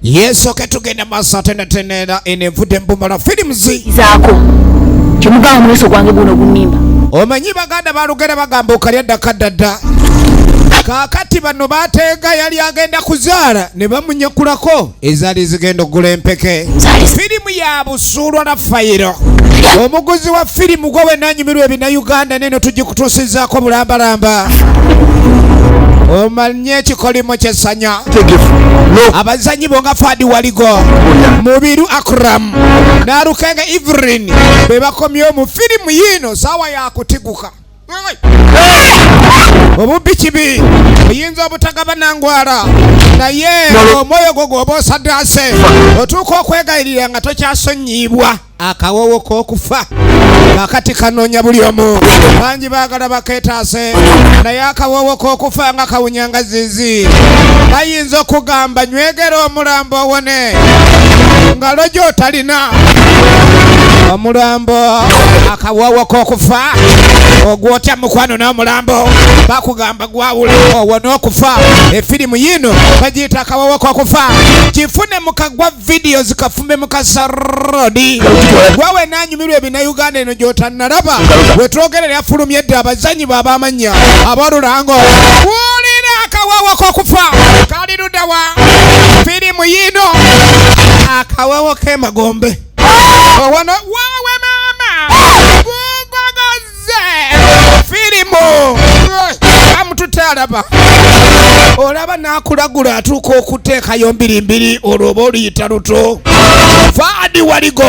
Yesoke tugenda maaso ate nateneera eno evudde mbumala films zaako kyemugamba mweso gwange guno gunimba. Omanyi baganda balugera bagamba okalya dda kaddadda. Kaakati bano bateega yali agenda kuzaala ne bamunyakulako ezaali zigenda okugula empeke. Firimu ya Busuulwa na Fayiro. Omuguzi wa firimu gwe wenna anyumirwa ebinnauganda neno tugikutuusizaako bulambalamba. Omanye ekikolimo ky'essanya. Abazanyi bo nga Fadi Waligo, Mubiru Akram n'Alukenga Evelyn be bakomyewo mu firimu yiino saawa ya kutiguka. Obubbi kibi, oyinza obutagabana ngwala naye omwoyo gwo gwoba osaddaase otuuka okwegayirira nga tokyasonyiibwa. Akawoowo k'okufa kakati kanoonya buli omu, bangi baagala bakeetaase naye akawoowo k'okufa nga kawunya nga zizi. Bayinza okugamba nywegera omulambo owone ngalo gy'otalina omulambo. Akawoowo k'okufa ogwotya mukwano n'omulambo bakugamba gwawule owone okufa. Efirimu yiino bagiyita akawoowo k'okufa, kifune mu Kagwa Videos kafume mukasarodi gwawe nanyumirwa ebina Uganda eno gyotannalaba wetwogerera yafulumye dda abazanyi babamannya ab'olulango. Wulira akawawo k'okufa kali luddawa? Firimu yiino akawawo k'emagombe owano wawe maama gugogoze firimu amututte alaba olaba n'akulagula atuuka okuteekayo mbirimbiri olwo oba oluyita luto. Faadi Waligo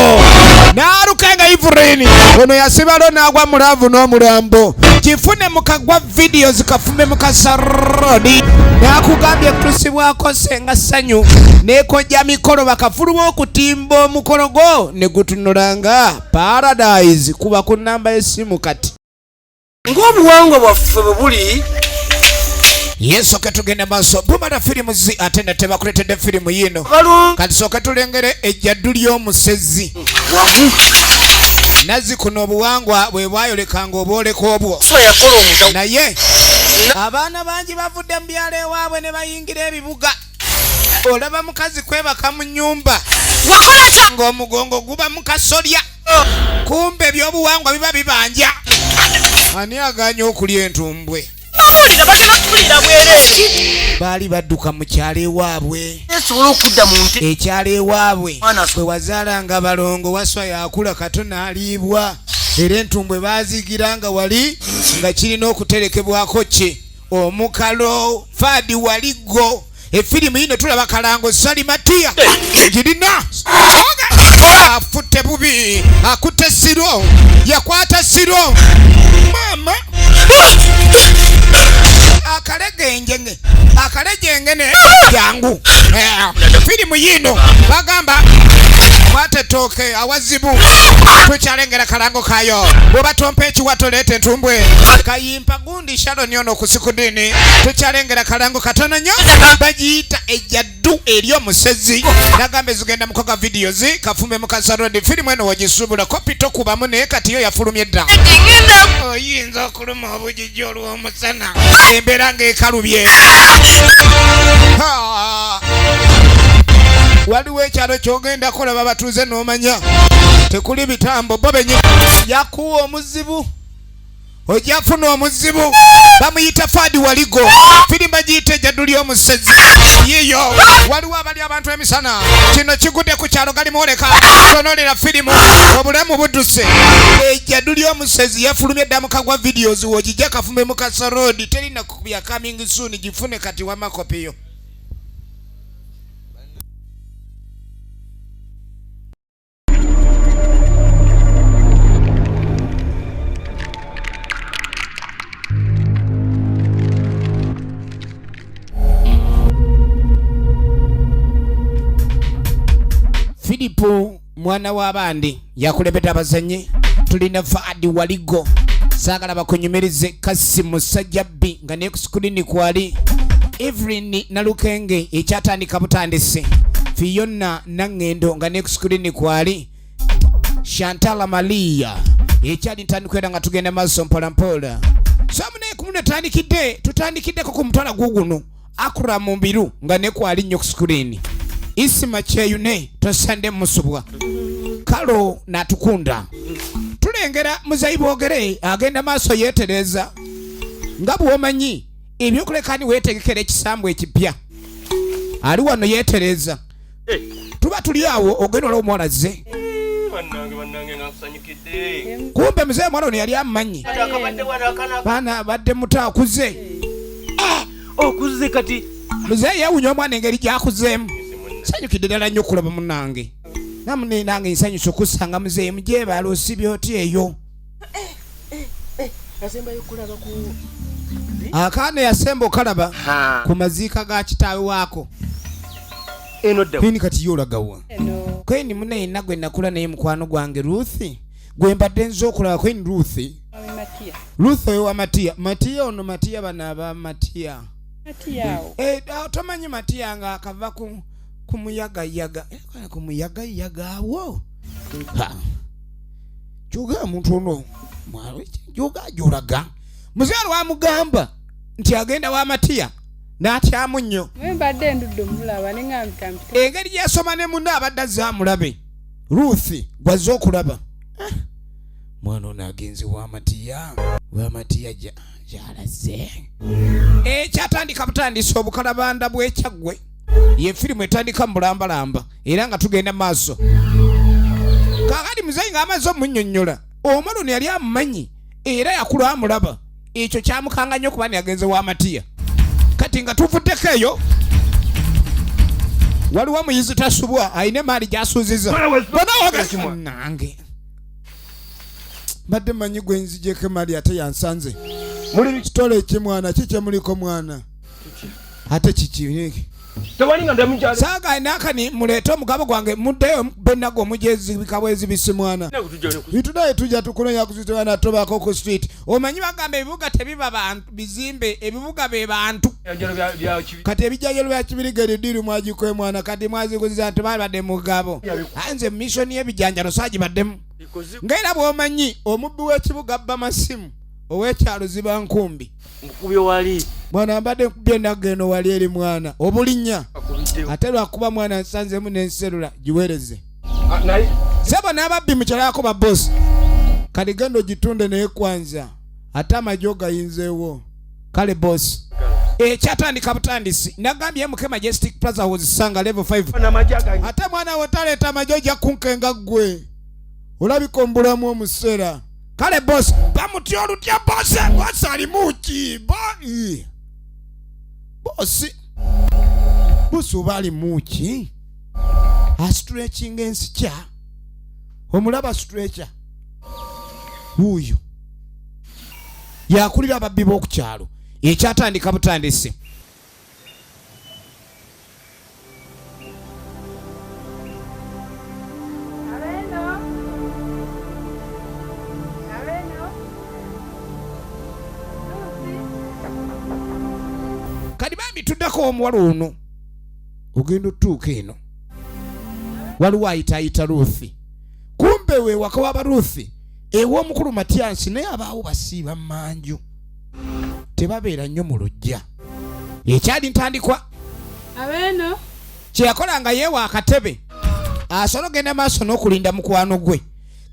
n'Alukenga Evelyn ono yasibalo n'agwa mu laavu n'omulambo. Kifune mu Kagwa Videos kafume mu Kasarodi n'akugambye kutusibwako Senga Ssanyu n'ekojja mikolo bakafuluba okutimba omukolo gwo ne gutunulanga Paradise. Kuba ku nnamba y'essimu kati. Ng'obuwangwa bwaffe bwe buli. Yesoke tugenda maaso bumala firimu zi ate nate bakuleetedde firimu yiino. Kati sooke tulengere ejjaddu ly'omusezi. Nazzi kuno obuwangwa bwe bwayolekanga obwoleko obwo. Naye abaana bangi bavudde mu byalo ewaabwe ne bayingira ebibuga. Olaba mukazi kwebaka mu nnyumba ng'omugongo guba mu kasolya. Kumbe ebyobuwangwa biba bibanja. Ani aganye okulya entumbwe? Bawulira bagenda kuwulira bwereere. Baali badduka mu kyalo ewaabwe. Esobola okudda mu nte. Ekyalo ewaabwe Mwana bwe wazaalanga balongo waswa yakula kato n'aliibwa. Era entumbwe baazigira nga wali nga kirina okuterekebwako ki omukalo. Faadi Waliggo efirimu yino tulaba kalango Salimatiya girina afutte bubi akutte siro yakwata siro maama akalegenjenge akalejengene jangu. Firimu yino bagamba kwata ettooke awazibu tukyalengera kalango kayo bw'oba tompa ekiwato leeta entumbwe kayimpa gundi Sharon ono ku sikudini tukyalengera kalango katono nnyo bagiyita ejjaddu eri omusezi nagamba ezigenda mukoga videos kafumbe mukasarodi firimu eno wagisuubula kopi tokubamu naye kati yo yafulumye dda oyinza okuluma obujiji olw'omusana embeera ng'ekalubye. Ha! Waliwo ekyalo kyogenda kolaba batuuze n'omanya tekuli bitambo bo benyi yakuwa omuzibu ojja funa omuzibu bamuyita Fadi Waligo firimu bagiyita ejjaddu ly'omusezi yiyo waliwo abali abantu emisana kino kigudde ku kyalo galimwoleka tonolera firimu obulamu budduse ejjaddu ly'omusezi yafulumye dda mu Kagwa Videos wogijja kafume mu Kasarodi terina kubya coming soon gifune kati wamakopiyo. Filipo mwana w'abandi yakulembedde abazannyi tulina Faadi Waligo saagala bakunyumirize Kasimu Sajjabbi nga ne ku sikulini kwali Evelyn Nalukenge ekyatandika butandisi Fiona Nangendo nga ne ku sikulini kwali Shantala Malia ekyali ntandikwa era nga tugenda maaso mpola mpola so munaye kumuno tutandikidde tutandikiddeko ku mutwala guguno Akura Mumbiru nga ne kwali nnyo ku sikulini. Isima Kyeyune tosande musubwa Kalo Natukunda. Tulengera Muzeyi Bogere agenda maaso yeetereeza nga bw'omanyi ebyokuleka ni weetegekera ekisambu ekipya. Ali wano yeetereeza. Tuba tuli awo ogenda olaba omuwala azze. Kumbe muzeeyi omuwala ono yali amumanyi. Baana abadde muto akuze. Okuze kati. Muzeeyi yeewunya omwana engeri gy'akuzeemu. Sanyukidde ddala nnyo okulaba munnange. Namune nange nsanyuse okusanga muzeeyi mujebaala osibye otya eyo. Akaana yasemba okalaba ku maziika ga kitaawe waako. Kwini kati ye olagawa? Kwini mune yenna gwe nakula naye mukwano gwange Ruth gwe mbadde nze okulaba. Kwini Ruth. Ruth oyo wa Matiya. Matiya ono Matiya bano aba Matiya. Tomanyi Matiya nga akava ku muyagayaga. Ku muyagayaga awo. Kyoga omuntu ono kyoga gyolaga. Muzeeyi lwamugamba nti agenda wa Matiya n'atyamu nnyo. Engeri gy'asoma ne munne abadde azze amulabe. Ruth gw'azze okulaba. Mwana ono agenze wa Matiya. Wa Matiya gy'alaze. Ekyatandika butandisi obukalabanda bw'Ekyaggwe. Ye firimu etandika mu bulambalamba era nga tugenda maaso. Kaakati muzeeyi ng'amaze omunnyonnyola, omwana ono yali amumanyi era yakula amulaba. Ekyo kyamukanga nnyo kuba yagenze wa Matiya. Kati nga tuvuddeko eyo, waliwo omuyizi tasubwa alina emaali gy'asuuziza. Nange mbadde mmanyi gwe nzigyeko emaali ate yansanze. Kitole ki mwana, ki kye muliko mwana? Ate kiki? Saaga nakani muleete omugabo gwange muddeyo bennago omujezibika bwezibisi mwana. Bitudaye tujja tukunonya ku street wana tobako ku street. Omanyi bagamba ebibuga tebiba bantu bizimbe, ebibuga be bantu. Kati ebijajalo bya Kibirige eridiru mwagikwe mwana kati mwaziguziza nti babadde mugabo. Nze mission y'ebijanjalo saagibaddemu. Nga era bw'omanyi omubbi w'ekibuga abba masimu ow'ekyalo ziba nkumbi. Nkubye wali. Mwana mbadde nkubye nagga eno wali eri mwana obulinnya. Ate lwakuba mwana nsanzeemu n'enserula giweereze. Sebo n'ababbi mu kyalo ba boss. Kati genda ogitunde naye kwanza ate amagye ogayinzeewo. Kale boss. Ekyatandika butandisi. Nagambye MK Majestic Plaza wozisanga level 5. Ate mwana wo taleeta amagye ojja kunkenga ggwe. Olabika ombulamu omusera. Kale boss, bamutya olutya boss, boss alimu ki? Boss. Boss oba alimu ki? Astretching ensikya. Omulaba stretcher. Wuuyo. Yakulira ababbi b'oku kyalo. Ekyatandika butandisi. Kati bambi tuddako omuwala ono ogenda otuuka eno waliwo ayitaayita Ruth. Kumbe we waka waba Ruth ew'omukulu Matyansi naye abaawo basiiba mmanju tebabeera nnyo mu luggya. Ekyali ntandikwa Abeeno. Kye yakola nga yeewa akatebe asobola ogenda maaso n'okulinda mukwano gwe.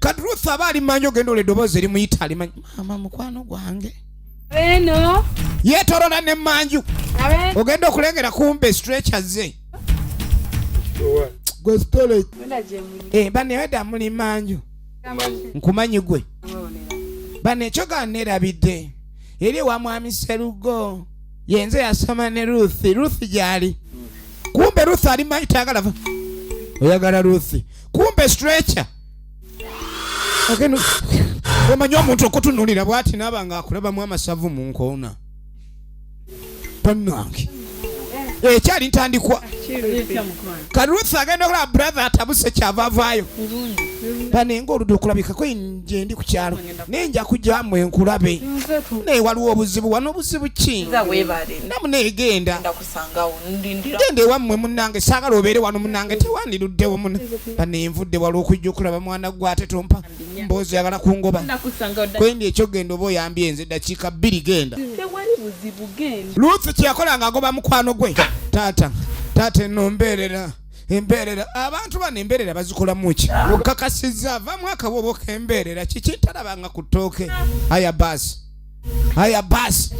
Kati Ruth aba ali mmanju ogenda olwo eddoboozi erimuyita alimanyi maama mukwano gwange. Abeeno. Yeetoloola ne mmanju. Abeeno. Ogenda okulengera kumbe stretcher ze. Gwe stole. Bane weda muli mmanju. Nkumanyi gwe. Bane ekyo ga neerabidde. Eri ewa mwami Sserugo. Yenze yasoma ne Ruth. Ruth gy'ali. Kumbe Ruth ali manyi tayagala va. Oyagala Ruth. Kumbe stretcher. Ogenda omanyi omuntu okutunuulira bw'ati n'aba ng'akulabamu amasavu mu nkoona. Bannange. Ekyali ntandikwa. Kati Ruth agenda okulaba brother atabuse kyava avaayo. Bane ng'oludde okulabikako gye ndi ku kyalo. Naye nja kujja mmwe nkulabe. Naye waliwo obuzibu wano, obuzibu ki? Namu neegenda. Genda ewammwe munnange, saagala obeere wano munnange, tewandiruddewo munna. Bane nvudde wala okujja okulaba mwana gwe ate tompa mboozi oyagala kungoba. Kwendi ekyo genda oba oyambye nze ddakiika 2 genda. Ruth kye yakola ng'agoba mukwano gwe. Taata, taata eno mbeerera. Embeerera abantu bano embeerera bazikolamu ki? Kakasizza avamu akawoowo k'embeerera kiki talabanga ku ttooke. Aya baasi, aya baasi,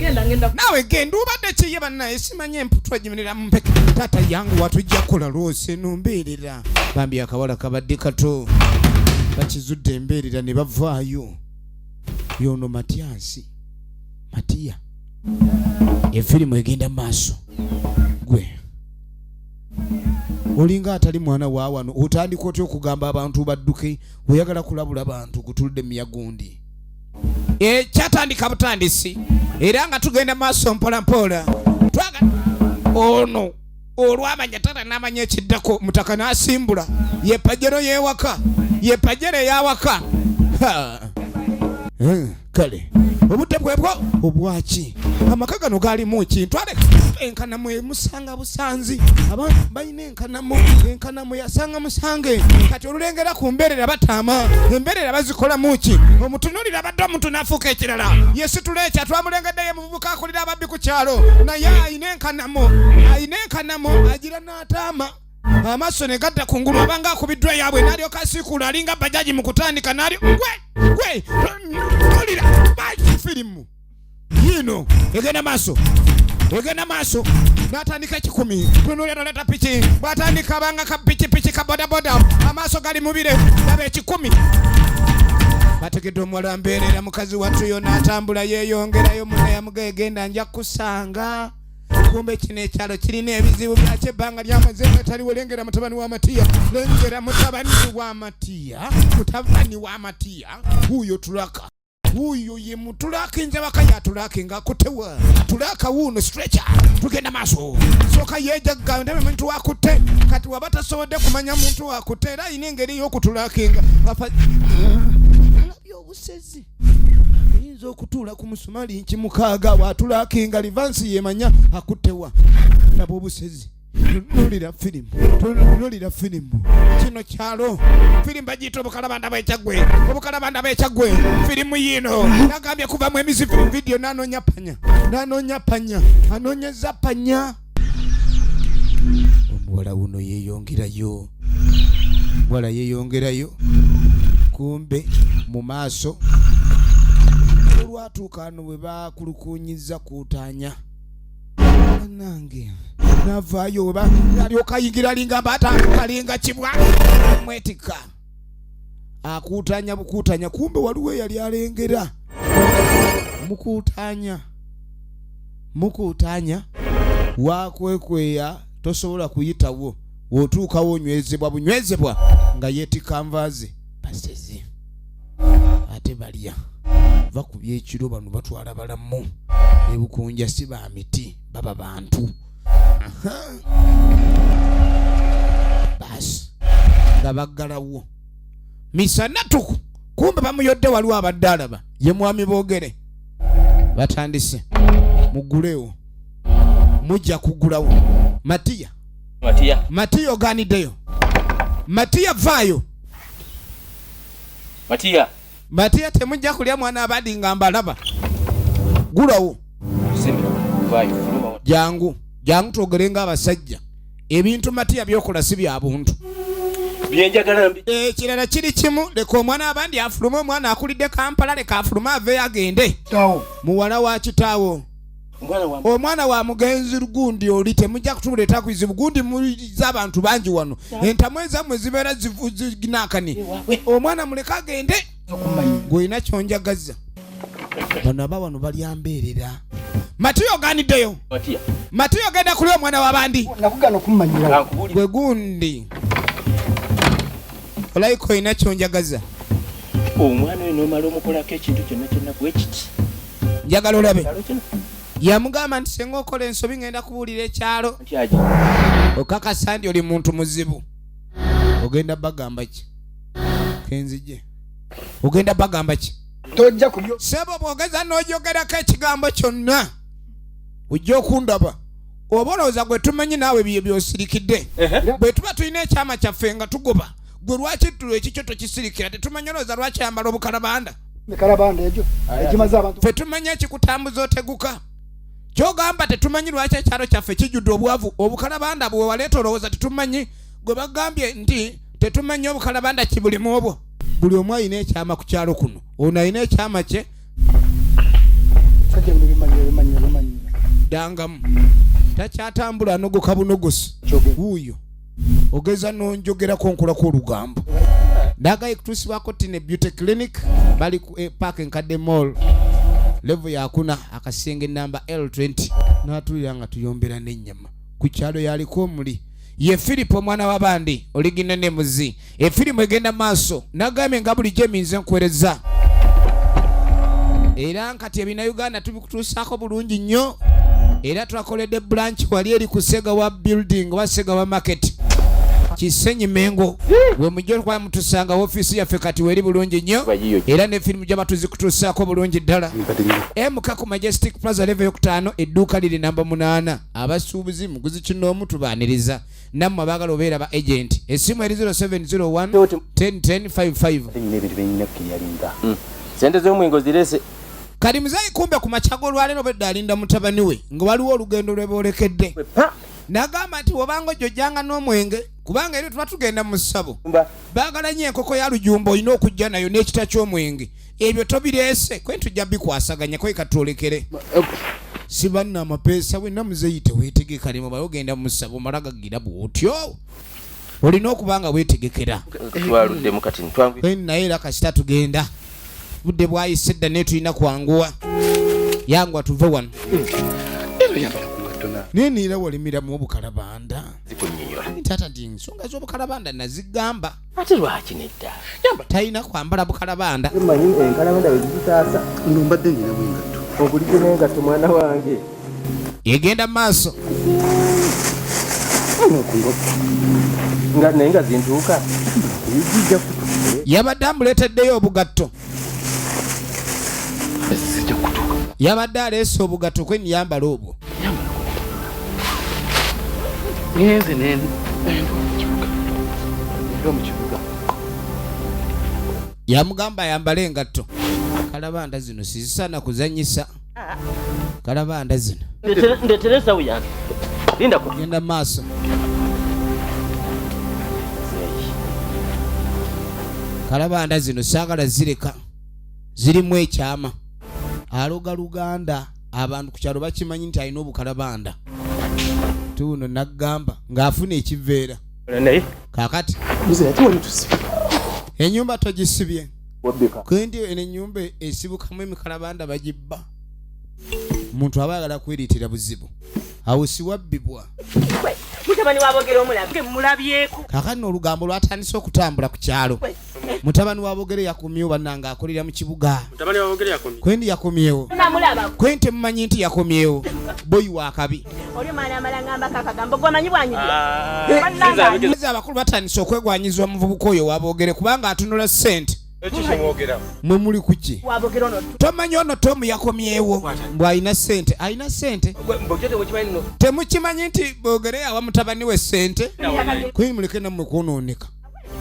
naawe genda obadde kiye bannaye simanyi emputu egimirira mu mpeke. Taata yangu watujja kukola lwosi eno mbeerera. Bambi akawala kabadde kato bakizudde embeerera ne bavaayo. Yono Matyansi Matiya efirimu egenda maaso gwe olinga atali mwana wa wano otandika otya okugamba abantu badduke oyagala kulabula bantu kutulde miyagundi ekyatandika butandisi era nga tugenda maaso mpola mpola twaga ono olwamanya tata n'amanya ekiddako mutaka n'asimbula ye pajero y'ewaka ye pajero ey'awaka eh, kale obudde bwebwo obwaki amaka gano galimu ekintu ale enkanamu emusanga busanzi abantu balina enkanamu enkanamu yasanga musange kati olulengera ku mbeerera bataama embeerera bazikolamu ki omutunulira abadde omuntu n'afuuka ekirala yesitula ekya twamulengeddeyo muvubuka akulira ababbi ku kyalo naye alina enkanamu alina enkanamu agira n'ataama amaaso ne gadda ku ngulu abanga akubiddwa yaabwe n'alyoka asiikuula alinga bajaji mu kutandika n'alyo gwe gwe olira firimu yiino egenda maaso egenda maaso n'atandika ekikumi tunulira noleta piki bw'atandika abanga ka pikipiki ka bodaboda amaaso gali mubire laba ekikumi bategedde omuwala mbeerera mukazi wattu yona atambula yeeyongerayo muna yamugegenda nja kusanga kumbe kino ekyalo kirina ebizibu byakyo ebbanga lyamaze nga taliwo lengera mutabani wa matiya lengera mutabani wa matiya mutabani wa matiya wuuyo tulaka wuuyo ye mutulakinze waka yatulakinga akutewa tulaka wuuno stretcher tugenda maaso soka yejagga ndebe muntu wakutte kati waba tasobodde kumanya muntu wakutte era alina engeri y'okutulakinga alabye obusezi oyinza okutuula ku musumali nki mukaaga watulakinga livansi yemanya akuttewa laba obusezi tunulira firimu tunulira firimu kino kyalo firimu bagiyita obukalabanda bwekyaggwe obukalabanda bwekyaggwe firimu yiino nagambye kuvamu emizi vidiyo nanonya panya nanonya panya anonyeza panya omuwala wuno yeyongerayo omuwala yeyongerayo kumbe mu maaso olwatuuka ano bwe bakulukunyiza kuutanya banange navaayo weba alyoka ayingira alinga mbaata kalinga kibwa mwetika akuutanya bukuutanya kumbe waliwo eyali alengera mukuutanya mukuutanya wakwekweya tosobola kuyitawo wotuukawo onywezebwa bunywezebwa nga yeetikka nvaaze basezi ate balya bakubya ekiro bano batwala balamu ebukunja si ba miti baba bantu basi nga baggalawo misana tuku kumbe bamuyodde waliwo abadde alaba ye mwami boogere batandise muggulewo mujja kuggulawo matiya matiya oganiddeyo matiya vaayo Matiya. Matiya temujja kulya mwana abadi nga mbalaba. Gulawo. Jangu, jangu twogere nga abasajja. Ebintu Matiya byokola si bya buntu. Ekirala eh, kiri kimu leka omwana abandi afulume omwana akulidde Kampala leka afulume aveeyo agende. Muwala wa kitaawo. Omwana wa mugenzi gundi oli temujja kutuleeta kuzibu gundi muliza abantu bangi wano entamu ezammwe zibeera ziginakani omwana muleke agende gwolina kyonjagaza bano aba wano balyambeerera matiya oganiddeyo matiya ogenda kuli omwana wabandi gwe gundi olayika olina kyonjagaza omwana oyo nomala omukolako ekintu kyonna kyonna bwekiti njagala olabe yamugamba nti senga okola ensobi ngenda kubuulira ekyalo okakasa nti oli muntu muzibu ogenda bagamba ki kenzije ogenda bagamba ki sebo bwogeza n'ojogerako ekigambo kyonna ojja okundaba oba olowooza gwe tumanyi naawe bye byosirikidde bwe tuba tulina ekyama kyaffe nga tugoba gwe lwaki ekikyo tokisirikira tetumanyi olowooza lwaki ayambala obukalabanda mikalabanda egyo egimaze abantu fe tumanyi ekikutambuza oteguka kyogamba tetumanyi lwaki ekyalo kyaffe kijjudde obwavu obukalabanda bwe waleeta olowooza tetumanyi Gwe bagambye nti tetumanyi obukalabanda kibulimu obwo. Buli omu alina ekyama ku kyalo kuno, ono alina ekyama kye. Dangamu takyatambula, anogoka bunogosi. Wuuyo ogeza nonjogerako nkolako olugambo. Ndagaye kutuusibwako Tine Beauty Clinic, bali ku Park Enkadde Mall, level yakuna, akasenge namba L20. Natulira nga tuyombera n'ennyama ku kyalo. Yaliko omuli ye Philip, omwana w'abandi oligina ne muzi. Efirimu egenda maaso. Nagambye nga bulijjo eminze nkuwereza, era nkati ebina Uganda tubikutuusaako bulungi nnyo. Era twakoledde branch wali eri ku Segawa Building oba Segawa Market, Kisenyi, Mengo, we mujja okuba mutusanga. Ofiisi yaffe kati weri bulungi nnyo, era ne firimu gyaba tuzikutuusaako bulungi ddala. MK ku Majestic Plaza, level yokutaano, edduuka liri namba 8. Abasuubuzi, muguzi kinoomu, tubaaniriza. Nammwe abaagala obeera ba agent, essimu eri 0701 101055. Nyina ebintu byenyina kuyalinga, sente z'omwenge ozirese. Kati muzeeyi kumbe ku makya g'olwaleero bwedda alinda mutabani we, nga waliwo olugendo lwe boolekedde. Pa. N'agamba nti wobanga ojjo ojjanga n'omwenge, kubanga eri tuba tugenda mu ssabo, baagala nnyo enkoko ya lujumba, olina okujja nayo n'ekita ky'omwenge. Ebyo tobireese kwe tujja bikwasaganya kwe katwolekere. Si banna amapeesa wenna. Muzeeyi teweetegeka ne mubala ogenda mu ssabo, omala gagira bw'otyo, olina okuba nga weetegekera. Twaluddemu kati ntwangu. Naye era kasita tugenda, budde bwayise dda, naye tulina kwanguwa. Yangwa tuve wano. Era oyambala ku ngatto na. Naye niira walimiramu obukalabanda. Zikunyonyola. Taata, nti ensonga z'obukalabanda nazigamba. Ate lwaki nedda? Talina kwambala bukalabanda. Manyi enkalabanda bwe zizitaasa. Nno mbadde nyinamu engatto. Obulijjo n'engatto, mwana wange. Egenda mu maaso. Nga naye nga zintuuka. Zijja kutuuka. Yabadde amuleeteddeyo obugatto. Zijja kutuuka. Yabadde aleese obugatto kwe niyambala obwo. Ngenze nendwa mu kibuga, ndwa mu kibuga. Yamugamba ayambale engatto. Kalabanda zino sizisaana kuzanyisa, kalabanda zino. Ndetere ensawo yange, lindako. Genda mu maaso. Kalabanda zino saagala zireka, zirimu ekyama. Aloga luganda, abantu ku kyalo bakimanyi nti alina obukalabanda. Tuuno naggamba ng'afuna ekiveera. Naye Kaakati Muzeeyi, ate wali tusibye. Enyumba togisibye. Wabbika. Kwendi eno enyumba esibukamu emikalabanda bagibba. Omuntu aba ayagala kweriitira buzibu, awo siwabbibwa. Mutabani wabogera omulabye, mulabyeko. Kaakati olugambo lwatandise okutambula ku kyalo, mutabani wa Bogere yakomyewo. Bannanga, akolera mu kibuga. Mutabani wa Bogere yakomye. Kwendi yakomyewo. Namulaba. Kwendi temumanyi nti yakomyewo, boyi wakabi. Oli omwana amala ngambako akagambo gwamanyi bwanyirira. Ezi abakulu batandise okwegwanyiza omuvubuka oyo wabogere, kubanga atunula ssente. Ekyo kyemwogera. Mwe muli kuki? Wabogera ono. Tomanyi ono Tomu yakomyewo, mbw alina ssente, alina ssente. Mbojjo temukimanyi nno. Temukimanyi nti Bogere awa mutabani we ssente? Kwe muleke nammwe kwonooneka.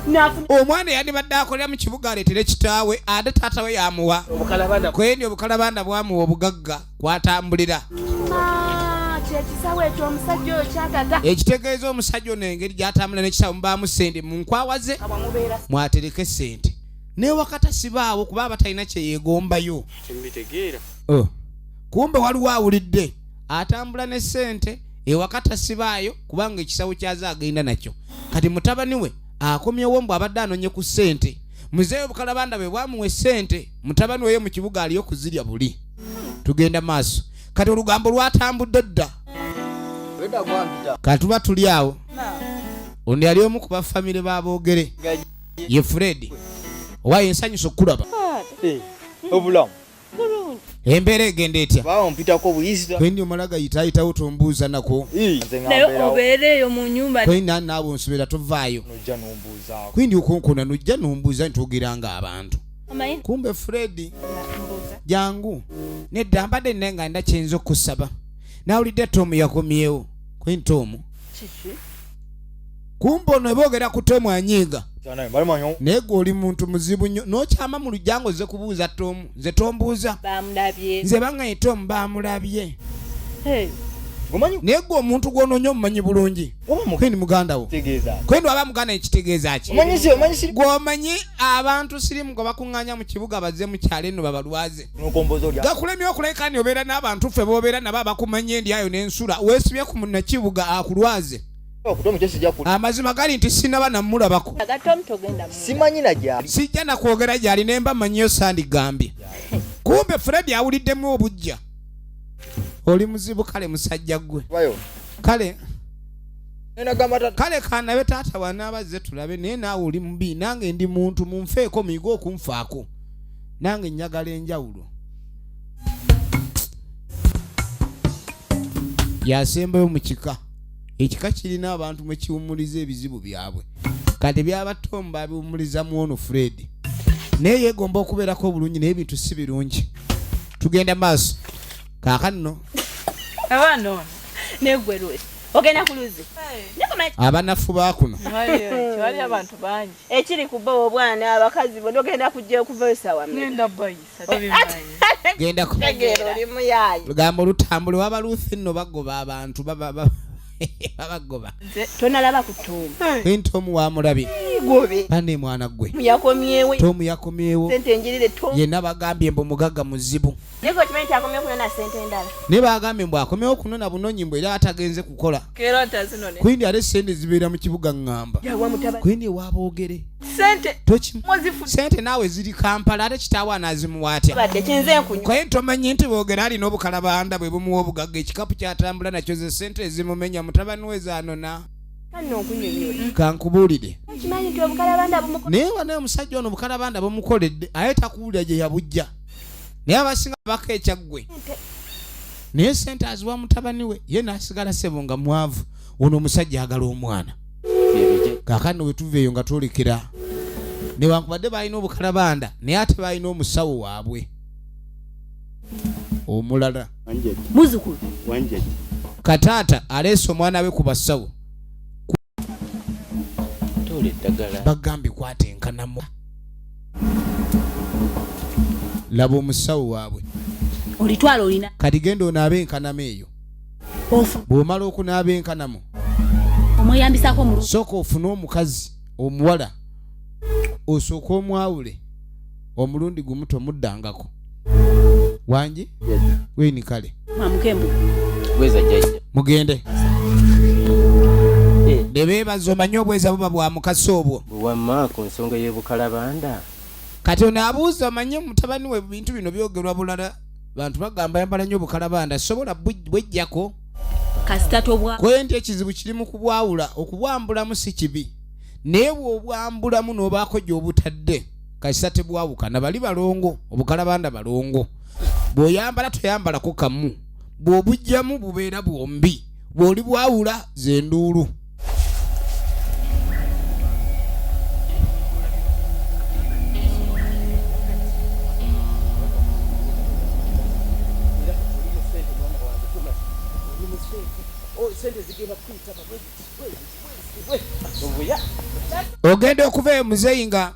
Nafuna. Omwana yandibadde akolera mu kibuga aleetere kitaawe, ate taata we yamuwa. Obukalabanda. Kwendi obukalabanda bwamuwa obugagga kwatambulira. Kyekisawo ekyo omusajja oyo kyagaga. Ekitegeeza omusajja ono engeri gyatambula n'ekisawo mubaamu ssente mu nkwawa ze. Wamubeera. Mwatereke ssente newakata sibaawo, kuba aba talina kyeyeegombayo. Tembitegeera. Oh. Kumbe waliwo awulidde atambula ne ssente ewaka tasibaayo, kubanga ekisawo kyaze agenda nakyo. Kati mutabani we akomyewo mbw abadde anonye ku ssente. Muzeeyo obukalabanda bwe bwamuwa essente, mutabani weyo mu kibuga aliyo kuzirya buli. Tugenda maaso. Kati olugambo lwatambudde dda. Katuba tuli awo, ono yali omu ku bafamire baboogere, ye Fred. Owaye ensanyusa okukulaba. Obulamu. Embeera egenda etya? Bawo mpitako buyisita. Kwendi omala gayitaayitawo, tombuuza nako. Nze nga Naye mbeerawo. obeera eyo mu nyumba. Kwendi naabo nsubira tovaayo. Nojja nombuuzaako. Kwendi okonkona nojja nombuuza ntwogera nga abantu. Omanyi. Kumbe Fred. Mbuuza. Jangu. Nedda, mbadde nne nga nda kyenza okusaba. Nawulidde Tomu yakomyewo. Kwendi Tomu Kiki? Kumbe ono eboogera ku Tomu anyiiga. Naye balimanyi. Naye gwe oli muntu muzibu nnyo, n'okyama mu lujja nga ozze kubuuza Tomu. Nze tombuuza. Bamulabye. Nze baŋŋaye Tomu bamulabye. Hey. Naye gwe omuntu gw'onoonya omumanyi bulungi. Kwini muganda wo. Kwini waba muganda ekitegeeza ki? Gw'omanyi abantu sirimu gwe bakuŋŋaanya mu kibuga bazze mu kyalo eno babalwaze. Gakulemye okulabika nti obeera n'abantu ffe b'obeera nabo abakumanyi endyayo n'ensula weesibye ku munnakibuga akulwaze. Amazima gali nti sinaba namulabako. Sijja nakwogera gyali ne mba mmanyiyo sandigambye. Kumbe Fred awuliddemu obujja. Oli muzibu kale musajja ggwe. Kale kale kanabe taata wanaabazze tulabe naye naawe oli mubi nange ndi muntu munfeeko muyige okunfaako nange njagala enjawulo. Yasembayo mu kika. Ekika kirina abantu mwe kiwummuliza ebizibu byabwe. Kati byaba Tom babiwummuliza mu ono Fred. Naye yeegomba okubeerako obulungi naye ebintu si birungi. Tugenda maaso. Kaakano. Abaana ono. Negwe Ruth. Ogenda ku luzzi. Abanafu ba kuno. Wali abantu bangi. Ekiri ku bo obwana abakazi bo ogenda kujja okuva esawa. Ngenda bayisa tobimanyi. Genda ku. Tegeera oli muyaayi. Lugambo lutambule waba Ruth nno bagoba abantu baba babagoba. Tonalaba ku Tom. Queen Tom wamulabye. Gobe. Bane mwana gwe. Yakomyewo. Tom yakomyewo. Sente njirire Tom. Yenna bagambye mbu mugagga muzibu. Naye okimanyi nti akomyewo kunona sente endala. Naye bagambye mbu akomyewo kunona bunonyi mbu era atagenze kukola. Queen ate sente zibeera mu kibuga ŋŋamba. Queen ewaboogere. Sente. Sente naawe ziri Kampala ate kitaawe anaazimuwa atya? Kwaye tomanyi nti boogera alina obukalabanda bwe bumuwa obugagga ekikapu ky'atambula nakyo ze sente ezimumenya mutabani we zaanona. Kankubuulire. Naye wano omusajja ono obukalabanda bumukoledde aye takuwulira gye yabujja. Naye abasinga baka ekyaggwe. Naye sente aziwa mutabani we ye n'asigala ssebo nga mwavu. Ono omusajja agala omwana. Kaakano we tuva eyo nga twolekera newankubadde balina obukalabanda naye ate balina omusawo waabwe omulala. Muzukulu. Kataata aleese omwana we ku basawo. Bagambye kwata enkanamu. Laba omusawo waabwe. Olitwala olina. Kati genda onaabe enkanamo eyo. Bw'omala okunaaba enkanamo. Omweyambisako omulungi. Sooka ofune omukazi omuwala osooke omwawule omulundi gumu tomuddangako. Wangi? Wini kale. Mugende. Ne beebaza omanye obweza buba bwa mukasa obwo. Wamma ku nsonga y'obukalabanda. Kati ono abuuza omanye mutabani we bintu bino byogerwa bulala. Bantu bagamba yambala nnyo obukalabanda sobola bwejjako. Kasita tobwa. Kwe nti ekizibu kiri mu kubwawula, okubwambulamu si kibi. Naye bw'obwambulamu n'obaako gy'obutadde, kasita tebwawukana. Bali balongo, obukalabanda balongo. Bw'oyambala toyambalako kamu. Bw'obuggyamu bubeera bwombi. Bw'oli bwawula ze nduulu. Ogenda okuva eyo muzeeyi nga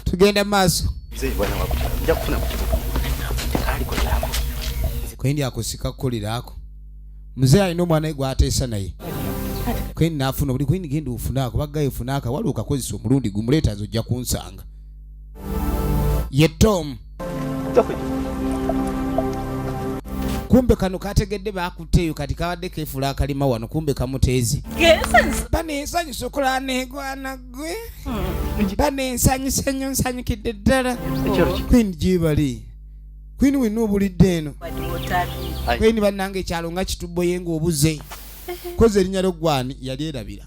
tugenda maaso. Kwendi akusika kukoleraako. Muzeeyi alina omwana we gw'ateesa naye. Kwendi n'afuna obuli kwendi genda ofune ako baggayo ofune ako waliwo okakozesa omulundi gumuleeta nze ojja kunsanga. Ye Tom. Kumbe kano kategedde bakutte eyo kati kabadde keefuula akalima wano kumbe kamuteezi. Bano ensanyusa okulaba negwana gwe. Bano ensanyusa nnyo nsanyukidde ddala. Queen gyebali. Queen wenna obulidde eno. Queen bannange ekyalo nga kituboye ng'obuze. Koze erinnya lyo gwani yali erabira.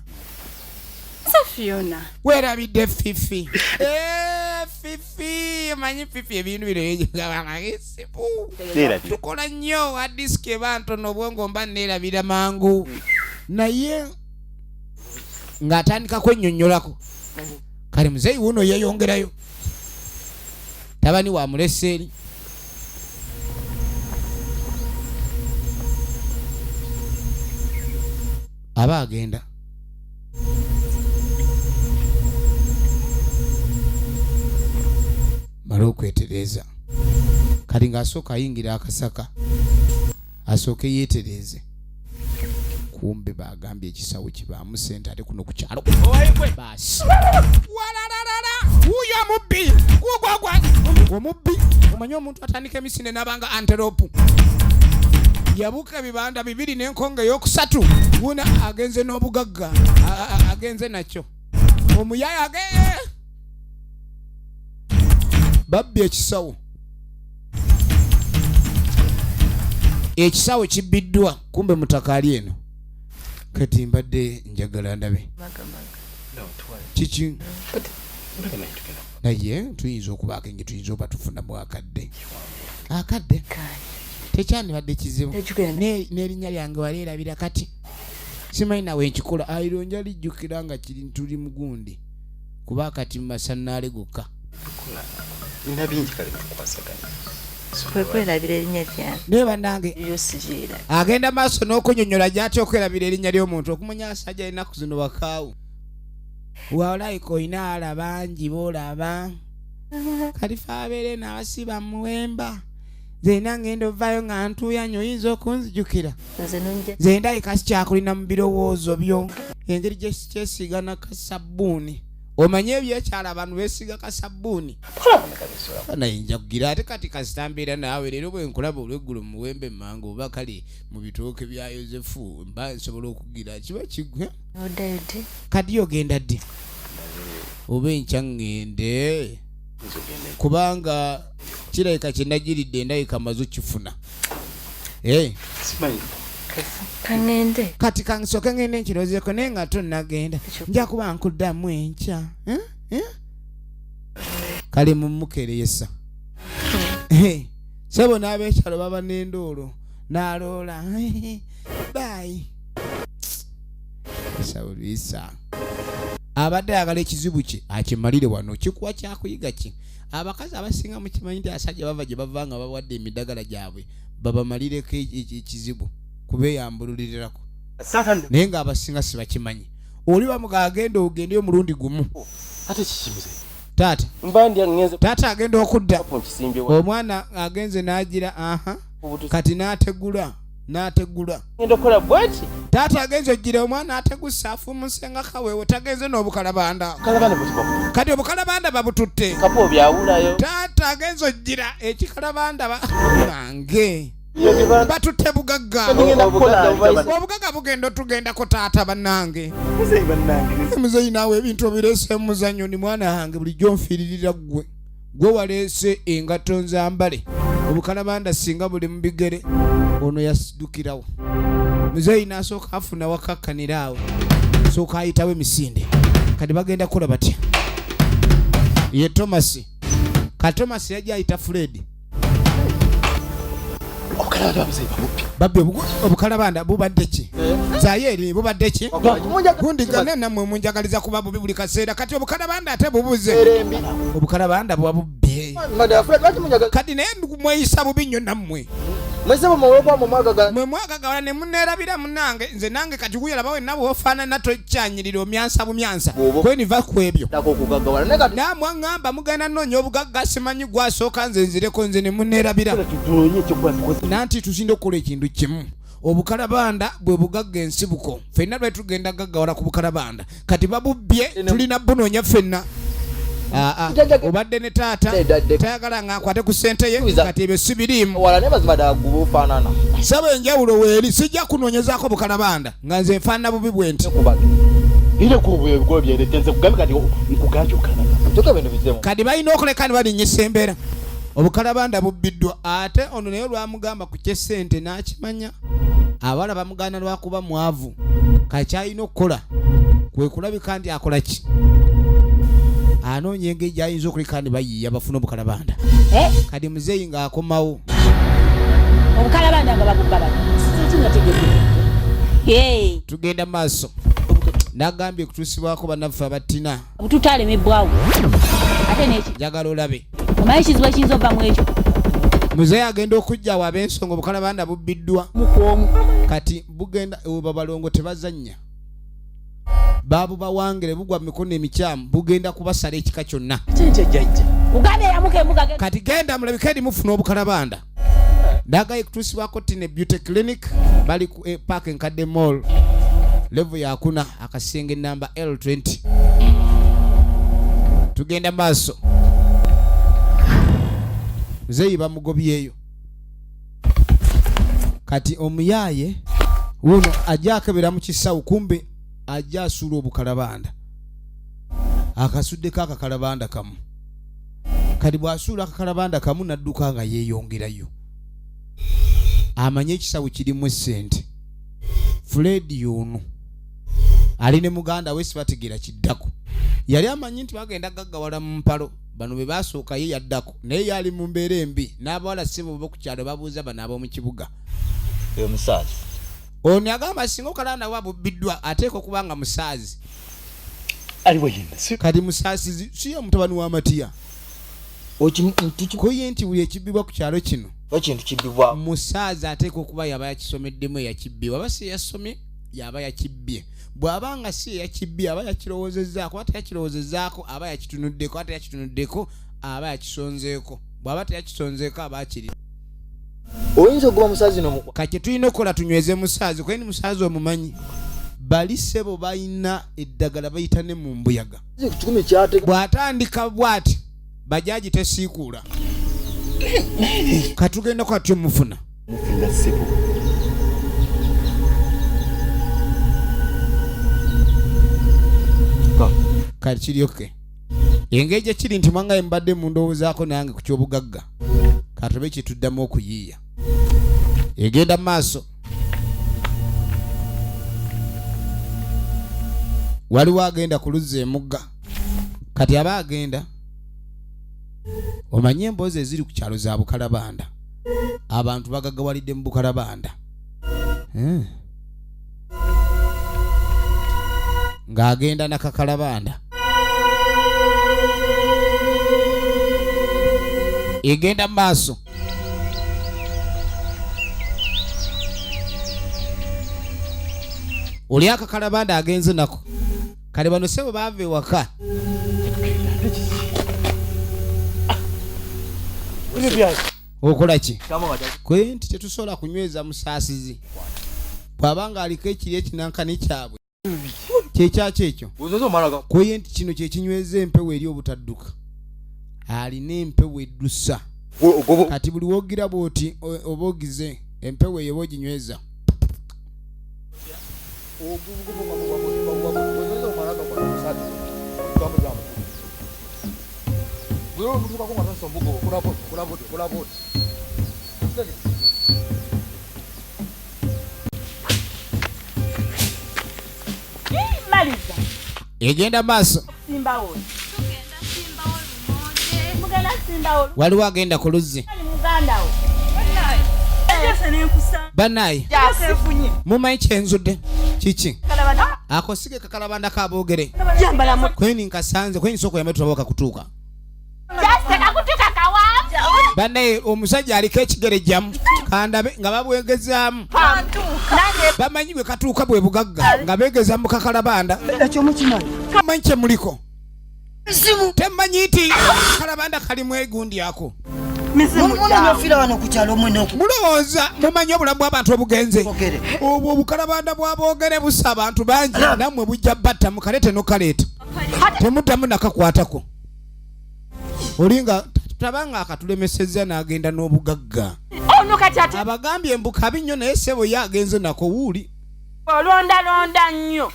Fiona. Weerabidde Fifi. Fifi, omanyi Fifi ebintu bino ebisibu. Tukola nnyo a disiki eba ntono obwongo mba neerabira mangu. Naye ng'atandika kwennyonnyolako. Kale muzeeyi wuuno yeeyongerayo. Tabani wa mulese eri. Aba agenda. Mala okwetereeza. Kati ng'asooka ayingira akasaka. Asooke yeetereeze. Kumbe bagambye ekisawo kibaamu sente ate kuno ku kyalo. Baasi. Walalala! Wuuyo omubbi! Gugwagwa! Omubbi! Omanyi omuntu atandika emisinde n'abanga antelope. Yabuuka ebibanda bibiri n'enkonge ey'okusatu. Wuna agenze n'obugagga. Agenze nakyo. Omuyaya babbye ekisawo. Ekisawo kibbiddwa kumbe mutaka ali eno. Kati mbadde njagala ndabe. Kiki? Naye tuyinza okubaako engeri tuyinza oba tufunamu akadde. Akadde? Tekyandibadde kizibu. N'erinnya lyange waleerabira kati. Simanyi nawe nkikola. Ayiro nja lijjukira nga kiri tuli mugundi. Kuba kati mu masannaale gokka. Nina bingi kale tukwasaganya. Kwe kwerabira erinnya lyange. Naye bannange Yo sigyera. agenda maaso n'okunyonnyola gy'atya okwerabira erinnya ly'omuntu okumanya asajja ennaku zino bakaawu. Walayika olina ala bangi boolaba. Kalifa abeere n'asiba muwemba. Nze ngenda ovaayo nga ntuuyanye oyinza okunzijukira. Nze nonja. Nze ndabika sikyakulina mu birowoozo byo. Engeri gye sikyesiiga na kasabbuuni. Omanye ebyekyalo abantu beesiiga kasabbuuni. Naye nja kugira ate kati kasita mbeera naawe leero bwe nkulaba olweggulo mu muwembe mmange oba kale mu bitooke bya Yozefu mba nsobola okugira kiba kiggwe. Oddayo ddi? Kati ogenda ddi? Oba enkya ŋŋende. Kubanga kirabika kye nagiridde endabika maze okifuna. Simanyi. Kaŋŋende. Kati kansooke ŋŋende nkirozeeko naye nga tonnagenda. Nja kuba nkuddamu enkya. Eh? Eh? Kale mumukereyesa. Ssebo n'abeekyalo baba n'endoolo n'aloola. Bye. Sawulisa. Abadde ayagala ekizibu kye akimalire wano kikuwa kyakuyiga ki. Abakazi abasinga mukimanyi nti abasajja bava gye bava nga bawadde emiddagala gyabwe babamalireko ekizibu kubeeyambululirirako. Naye ng'abasinga sibakimanyi. Oli bamuga agenda ogendeyo omulundi gumu. Ate kikimize. Taata. Mba ndya ngenze. Taata agenda okudda. Nkisimbye wa. Omwana agenze n'agira aha. Kati n'ategula. N'ategula. Ngenda okukola bw'ati. Taata agenze ojjira omwana ategusa afuumuse nga kaweewo tagenze n'obukalabanda. Kalabanda bwe Kati obukalabanda babututte. Kapo byawulayo. Taata agenze ojjira ekikalabanda bange. Batutte bugagga. Obugagga bugenda otugendako taata bannange. Muzeeyi bannange. Muzeeyi naawe ebintu obireese mu muzannyo ni mwana wange bulijjo nfiiririra ggwe. Gwe waleese engatto nzambale. Obukalabanda singa buli mu bigere. Ono yasiddukirawo. Muzeeyi n'asooka afuna wakakkanira awo. Sooka ayitawo emisinde. Kati bagenda kukola batya? Ye Thomas. Ka Thomas yajja ayita Fred. Babbi obukalabanda bubadde ki? Zayeri bubadde ki? Gundi gane nammwe munjagaliza kuba bubi buli kaseera. Kati obukalabanda ate bubuze. Obukalabanda buba bubbye. Kati naye mweyisa bubi nnyo nammwe. Mwe mwagagawala ne muneerabira munnange. Nze nange kati wuyo laba wenna bw'ofaanana tokyanyirira omyansa bumyansa. Kweniva ku ebyo. Nammwe aŋŋamba mugenda nnoonya obugagga simanyi gwasooka nze nzireko nze ne muneerabira. Nanti tusinda okukola ekintu kimu. Obukalabanda bwe bugagga ensibuko. Ffenna lwe tugenda gaggawala ku bukalabanda. Kati babubbye tulina bunoonya ffenna. Obadde ne taata tayagala nga akwate ku ssente ye kati ebyo si biriimu. Saba enjawulo weeri sijja kunoonyezaako bukalabanda nga nze nfaanana bubi bwe nti. Kati balina okuleka ne balinnyisa embeera. Obukalabanda bubbiddwa ate ono naye olwamugamba ku ky'essente n'akimanya. Abawala bamugaana lwakuba mwavu. Kakyalina okukola kwe kulabika nti akola ki? Anoonya engeri gy'ayinza okuleka ne bayiiya bafune obukalabanda. Kati muzeeyi ng'akomawo. Obukalabanda nga babubba bano. Tugenda maaso. Nagambye kutuusibwako bannaffe abattina. Obututaleme bbwawo. Ate n'eki. Njagala olabe. Omanyi ekizibu ekiyinza okuva mu ekyo? Muzeeyi agenda okujja awo ab'ensonga obukalabanda bubbiddwa. Kati bugenda babalongo tebazannya. Baabubawangire bugwa mu mikono emikyamu bugenda kubasala ekika kyonna. Kati genda mulabike eri mufuna obukalabanda. Ndagaye kutuusibwako Tine Beauty Clinic, bali ku Park Enkadde Mall, level yakuna, akasenge namba L20. Tugenda maaso. Muzeeyi bamugobyeyo. Kati omuyaaye wuno ajja akebera mu kisawo, kumbe ajja asuula obukalabanda. Akasuddeko akakalabanda kamu. Kati bw'asuula akakalabanda kamu n'adduka nga yeeyongerayo. Amanye ekisawo kirimu essente. Fred y'ono ali ne muganda we sibategeera kiddako. Yali amanyi nti bagenda gaggawala mu mpalo, bano be baasooka ye yaddako, naye yali mu mbeera embi n'abawala si bo ku kyalo babuuza bano ab'omu kibuga. Oyo musaazi. Ono yagamba singa okalanda wa bubbiddwa ateekwa okuba nga musaazi. Aliwo yenna, si- Kati musaasizi si ye mutabani wa Matiya. Kuye nti buli ekibbibwa ku kyalo kino Ekintu kibbibwa. Musaazi ateekwa okuba yaba yakisomeddemu eyakibbibwa, aba si yasomye yaba yakibbye. Bw'aba nga si eyakibbye aba yakirowoozezzaako, aba teyakirowoozezzaako aba yakitunuddeko, aba teyakitunuddeko aba yakisonzeeko, bw'aba teyakisonzeeko aba akiri. Oyinza okuba musaazi n'omukwa. Kati kye tulina okukola tunyweze musaazi, kuba ni musaazi omumanyi. Bali ssebo balina eddagala bayita ne mu mbuyaga. Kikumi kyate. Bw'atandika bw'ati bajaji tesiikuula. Katugenda kwa tyo mufuna. Mufuna ssebo. Kati kiri okay. Engeri gye kiri nti mwangaye mbadde mundowoozaako nange ku ky'obugagga. Katube kye tuddamu okuyiiya. Egenda mu maaso. Waliwo agenda ku luzzi emugga. Kati aba agenda. Omanye emboozi eziri ku kyalo za Bukalabanda. Abantu bagagawalidde mu Bukalabanda. Ng'agenda na Kakalabanda. Egenda mu maaso. Oli akakalabanda agenze nako. Kale bano ssebo baava ewaka. Okola ki? Kwe nti tetusobola kunyweza musaasizi. Bw'aba ng'aliko ekiri ekinankani kyabwe. Kyekyaki ekyo? Kweye nti kino kye kinyweza empewo eri obutadduka. Alina empewo eddusa. Kati buli w'ogira bw'oti oba ogize empewo eyo oba oginyweza. Egenda maaso. Waliwo agenda ku luzzi. Bannaye, mumanyi kyenzudde kiki? Ako sige kakalabanda kaboogere. Kweni nkasanze, kweni nsooka oyambe tulabe kakutuuka. Bannaye, omusajja aliko ekigere jjamu kandabe nga babwegezaamu. Bamanyi bwe katuuka bwe bugagga nga beegeza mu kakalabanda. Mumanyi kye muliko. Temanyi nti kalabanda kalimu egundi ako. Mulowooza mumanyi obulamu bw'abantu obugenze. Obwo obukalabanda bw'aboogere busa abantu bangi nammwe bujja batta mukaleete n'okaleeta. Temuddamu nakakwatako. Olinga tabanga akatulemesezza n'agenda n'obugagga. Ono kati ate abagambye mbu kabi nnyo naye ssebo ye agenze nako wuuli. Olondalonda nnyo.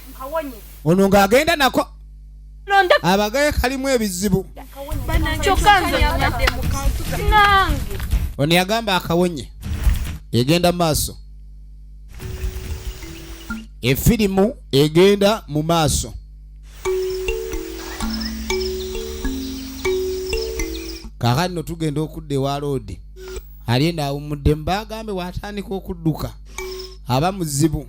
Ono ng'agenda nako. Londa. Abagaye kalimu ebizibu. Kyokka nze nange. Ono yagamba akawonye. Egenda maaso. Efirimu egenda mu maaso. Kaakati nno tugenda okudda ewa Loodi. Ali eno awummudde mbaagambe bw'atandika okudduka aba muzibu.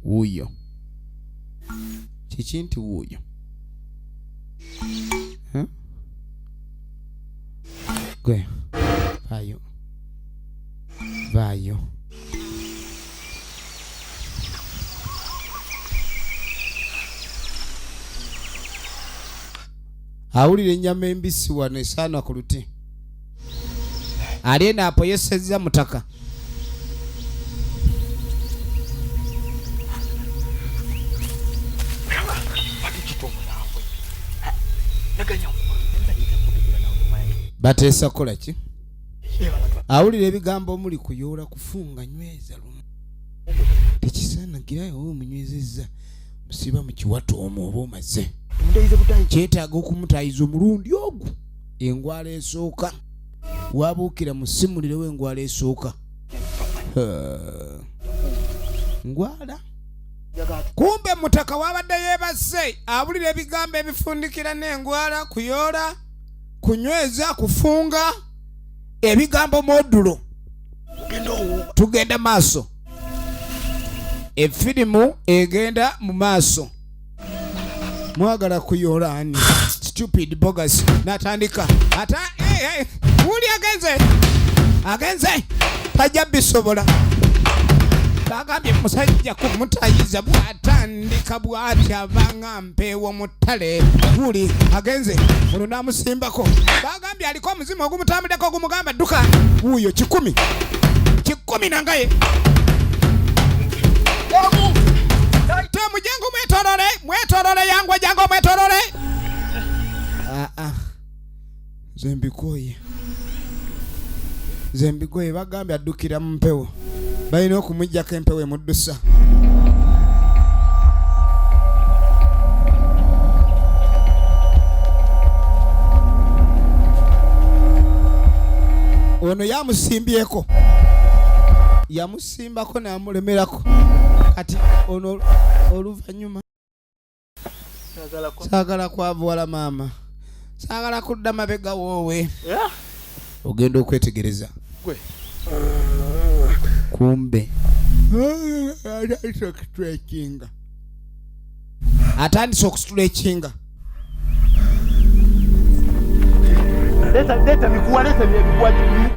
Wuuyo. Kiki nti wuuyo? Huh? Gwe, vaayo. Vaayo. Awulira ennyama embisi wano esaana ku luti. Ali eno apoyesezza mutaka. Bateesa kukola ki? Awulira ebigambo omuli kuyoola, kufunga, nyweza lumu. Tekisaana gira oba omunywezezza musiba mu kiwato omwo oba omaze. Kyetaaga okumutayiza omulundi ogwo engwala esooka. Wabuukira musimulirewo engwala esooka. Ngwala. Kumbe mutaka wabadde yeebase awulira ebigambo ebifundikira n'engwala, kuyoola, kunyweza, kufunga, ebigambo modulo. Tugenda maaso. Efirimu egenda mu maaso. Mwagala kuyoola ani? Stupid bogus. Natandika. Ata hey, hey. Wuli agenze. Agenze. Tajja bisobola. Bagambye musajja kumutayiza bw'atandika bw'ati abanga mpeewo mu ttale. Wuli agenze. Olwo n'amusimbako. Bagambye aliko omuzimu ogumutambuddeko ogumugamba dduka. Wuuyo 100. 10 nangaye. Mujangu mwetolole, mwetolole yangwa jangu mwetolole. Nze mbikoye. Nze mbikoye bagambye addukira mu mpewo. Balina okumuggyako empewo emuddusa. Ono yamusimbyeko. Yamusimbako n'amulemerako. Kati ono oluvannyuma saagala kwavuwala maama. Saagala kudda mabega woowe. Ogenda okwetegereza. Kumbe atandise okusitula ekinga.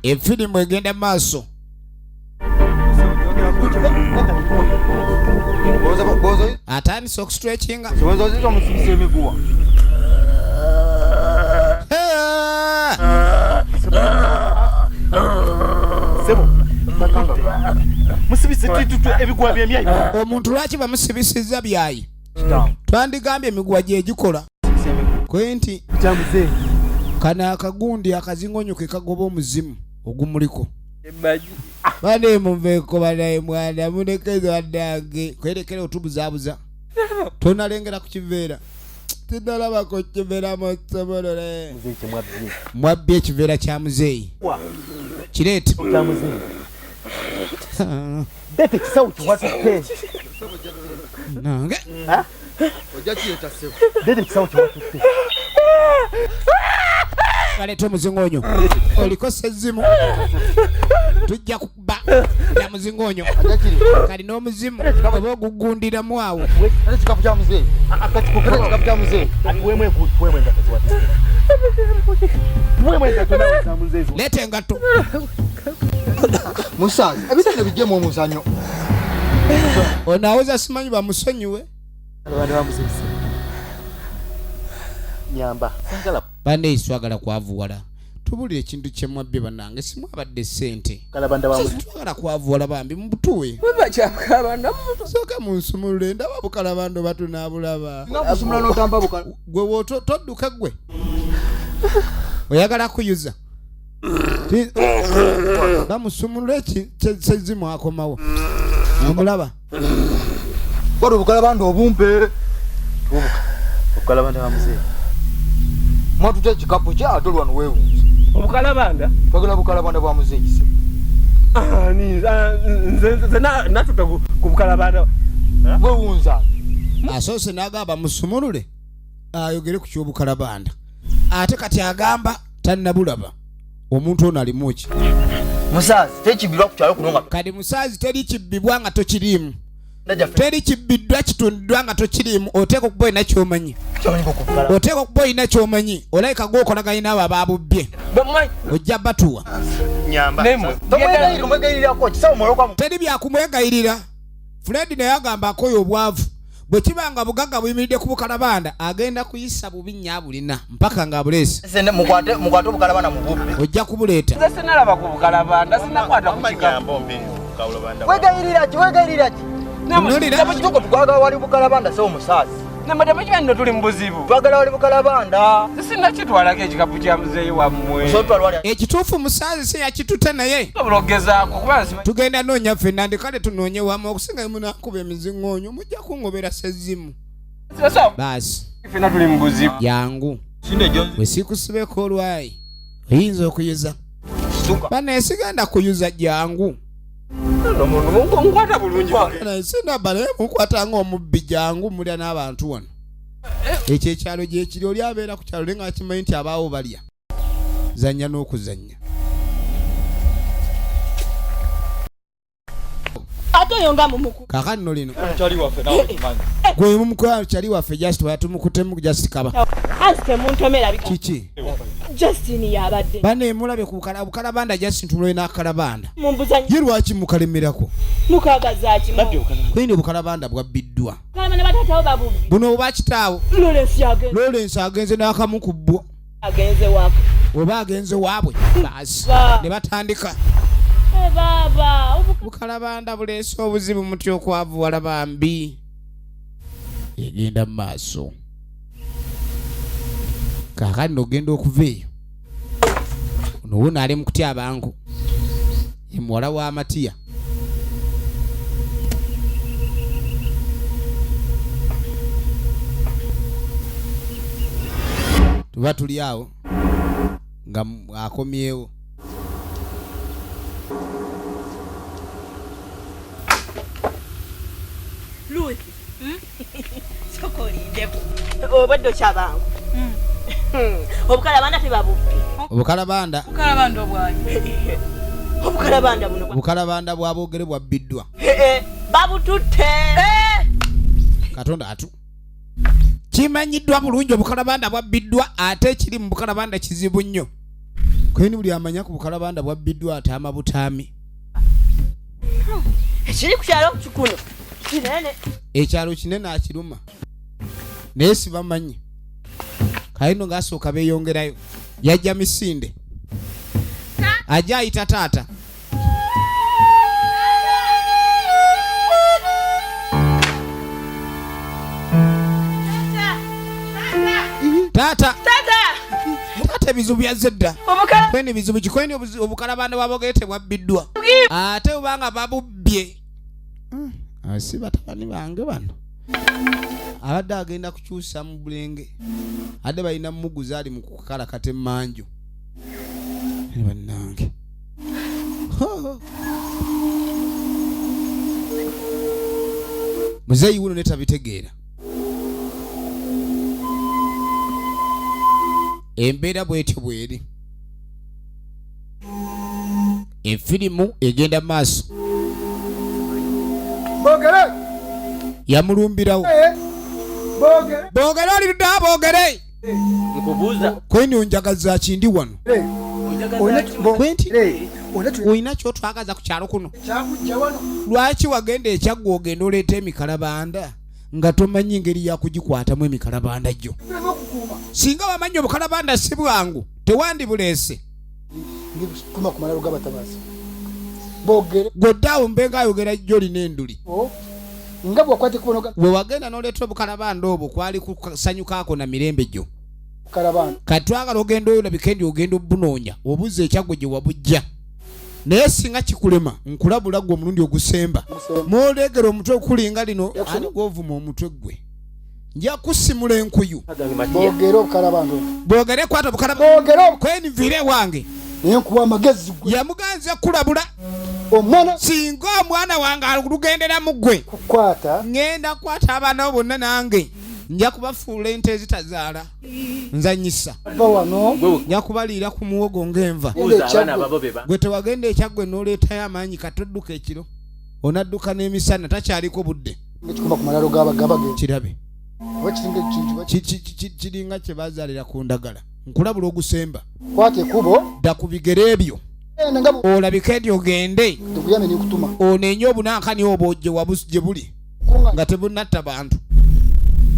Efirimu egenda maaso. Atandise okusitula ekinga. Omuntu lwaki bamusibisizza byayi? Twandigambye emiguwa gye gikola. Kwe nti kano akagundi akazingonyo ke kagoba omuzimu ogumuliko. Bane munveeko banaye mwana mulekeze waddange. Kwerekera otubuzaabuza. Tonalengera ku kiveera. Tinalabako kiveera musobolole. Mwabbye ekiveera kya muzeeyi. Kireete. Nange. Baleeta omuzingonyo. Oliko sezzimu. Tujja kukuba ya muzingonyo. Kali n'omuzimu oba ogugundiramu awo. Leeta engatto. Musazi, ebitende bijjemu omuzannyo. Ono awoza simanyi bamusonyiwe. Bane swagala kwavuwala. Tubulire ekintu kye mwabbye bannange simwabadde ssente. Twagala kwavuwala bambi mubutuwe. Sooka munsumulule ndaba bukalabando batunaabulaba. Gwe w'otodduka ggwe. Oyagala kuyuza. Bamusumulule sezzimu akomawo. Omulaba. Wali obukalabando obumpe. Obukalabanda bwa muzeeyi. Mwatute ekikapu kye ate olwano weewunze. Obukalabanda? Twagala bukalabanda bwa muzeeyi. Nze natuta ku bukalabanda. Weewunza. Asoose n'agamba musumulule ayogere ku ky'obukalabanda. Ate kati agamba tannabulaba. Omuntu ono alimu ki? Musaazi tekibbibwa ku kyalo kuno nga. Kati musaazi teri kibbibwa nga tokiriimu. Teri kibbiddwa kitundiddwa nga tokiriimu. Oteeka okuba olina ky'omanyi. Oteeka okuba olina ky'omanyi. Olabika gw'okolaganye n'abo abaabubbye. Ojja batuwa. Teri byakumwegayirira. Fred naye agamba akoye obwavu. Bwe kiba nga bugagga buyimiridde ku bukalabanda, agenda kuyisa bubi nnyo abulina mpaka ng'abuleese. Sente mukwate mukwate obukalabanda mu bubbi. Ojja kubuleeta. Nze sinalaba ku bukalabanda, sinakwata ku kikapu. Wegayirira ki? Wegayirira ki? Tunuulira. Kituko twagala wali bukalabanda sebo musaasi. Namwe temukimanyi nno tuli mu buzibu. Twagala wali bukalabanda. Nze sinnakitwalako ekikapu kya muzeeyi wammwe. Sotwala wali. Ekituufu musaazi si yakitutte naye. Sobola okugezaako kuba nsimanyi. Tugenda noonya ffenna ndi kale tunoonye wamu okusinga munakuba emiziŋoonyo mujja kungobera sezzimu. Baasi. Ffenna tuli mu buzibu. Jangu. Bwe sikusibeko olwayi oyinza okuyuza. Bane sigenda kuyuza jangu. Nkwata bulungi. Sinaba naye mukwata ng'omubbi jangu mulya n'abantu wano. Ekyo ekyalo gyekiri oli abeera ku kyalo naye ng'akimanyi nti abaawo balya. Zannya n'okuzannya. Ate oyo nga mumuku. Kaakati nno lino. Kyali waffe naawe okimanyi. Gwe mumukwano kyali waffe just batumukutemu just kaba. Ansi temuntomera bika. Kiki? Justin yabadde. Bane mulabe ku bukalabanda Justin tumulabe n'akalabanda. Mumbuzanyi. Ye lwaki mukalemerako? Mukagaza ki? Kwini obukalabanda bwabbiddwa. Kalabanda bataatawo babubbi. Buno oba kitaawo. Lawrence agenze. Lawrence agenze n'akamu ku bbwo. Agenze waka. Oba agenze waabwe. Baasi. Ne batandika. Baba, bukalabanda buleese obuzibu mutya okwavuwala bambi. Egenda mu maaso. Kaakati n'ogenda okuva eyo. Ono wuuno ali mu kutya abanku. Ye muwala wa Matiya. Tuba tuli awo nga akomyewo. Ruth, sooka olindeko. Obwedde okyabangu. Obukalabanda tebabubbi. Obukalabanda. Obukalabanda obwanyi. Obukalabanda buno. Obukalabanda bwa Boogere bwabbiddwa. Babututte. Katonda atu. Kimanyiddwa bulungi obukalabanda bwabbiddwa ate ekiri mu bukalabanda kizibu nnyo. Kweni buli amanya ku bukalabanda bwabbiddwa ataama butaami. Ekiri ku kyalo kikuno. Kinene. Ekyalo kinene akiruma. Naye si bamanyi. Kale nno ng'asooka beeyongerayo. Yajja misinde. Ajja ayita taata. Taata. Taata ebizibu byazze dda. Kweni ebizibu kikweni obukalabanda bwa Boogere tebwabbiddwa. Ate obanga babubbye. Si batabani bange bano. Abadde agenda kukyusa mu bulenge. Adde balina muguzi ali mu kukalakata emmanju. Bannange. Muzeeyi wuno ne tabitegeera. Embeera bw'etyo bw'eri. Efirimu egenda maaso. Boogere. Yamulumbirawo. Boogere. Boogere oli ludda boogere. Nkubuuza. Kweni onjagaza ki ndi wano? Kwenti olina ky'otwagaza ku kyalo kuno? Lwaki wagenda ekyaggwa ogenda oleeta emikalabanda nga tomanyi ngeri ya kugikwatamu emikalabanda gyo? Singa wamanyi obukalabanda si bwangu tewandibuleese. Gwe ddaawo mbe ng'ayogera jjo olina enduli. Bwe wagenda n'oleeta obukalabanda obwo kwali kusanyukaako na mirembe gyo. Kati twagala ogenda olabike ndi ogenda obunoonya obuzza ekyaggwe gye wabujja. Naye singa kikulema nkulabula ggwe omulundi ogusemba. Mw'oleegera omutwe okulinga lino ani gw'ovuma omutwe ggwe. Nja kusimula enkuyu. Boogere obukalabanda obwo. Boogere kwata obukalabanda. Boogere Kweni nviire ewange. Naye nkuwa amagezi ggwe. Yamuganze kulabula. Omwana singa omwana wange alugenderamu ggwe. Kukwata. Ŋŋenda kukwata abaana bo bonna nange. Nja kubafuula ente ezitazaala. Nzanyisa. Va wano. Nja kubaliira ku muwogo ng'enva. Buuza abaana babo be ba. Gwe tewagenda ekyaggwe n'oleetayo amaanyi katodduka ekiro. Onadduka n'emisana takyaliko budde. Ekikuma ku malalo g'abagabage. Kirabe. Oba kiringa ekintu Kiringa kye baazaalira ku ndagala. Nkulabula ogusemba. Kwata ekkubo. Dda ku bigere ebyo. Olabike nti ogende. Ndikuyambe ne nkutuma. Oneenye obunankani obwo gye buli. Nga tebunnatta bantu.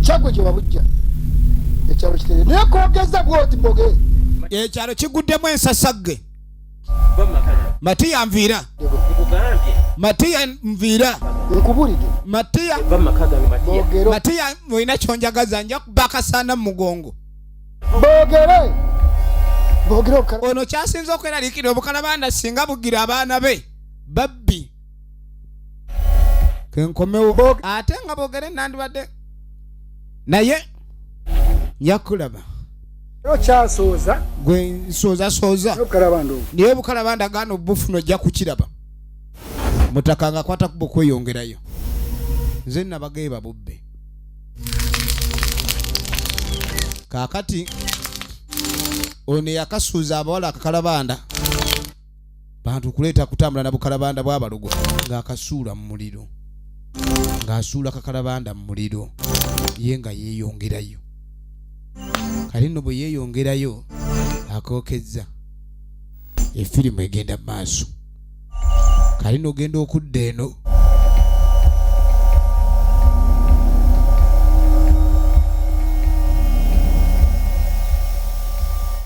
Kyaggwe gye wabujja ekyalo kitere naye kogeza bwoti boge Ekyalo kiguddemu ensasagge. Matiya nviira. Matiya nviira. Nkubulidde. Matiya. Bogero. Matiya olina kyonjagaza nja kuba akasaana mu mugongo. Bogere. Bogere obukala. Ono kyasinze okweraliikirira obukalabanda singa bugira abaana be babbi. Kenkomewo ate nga bogere nandibadde naye nja kulaba. Okyasooza. Gwe nsooza sooza. Obukalabanda obwo. Naye obukalabanda gaana obufuna ojja kukiraba. Mutaka nga akwata kuba okweyongerayo. Nze nabageba bubbe. Kaakati ono yakasuuza abawala akakalabanda bantu kuleeta kutambula na bukalabanda bw'abalogo ng'akasuula mu muliro, ng'asuula kakalabanda mu muliro, ye nga yeeyongerayo. Kale nno bwe yeeyongerayo akookezza efirimu egenda mu maaso. Kale nno ogenda okudda eno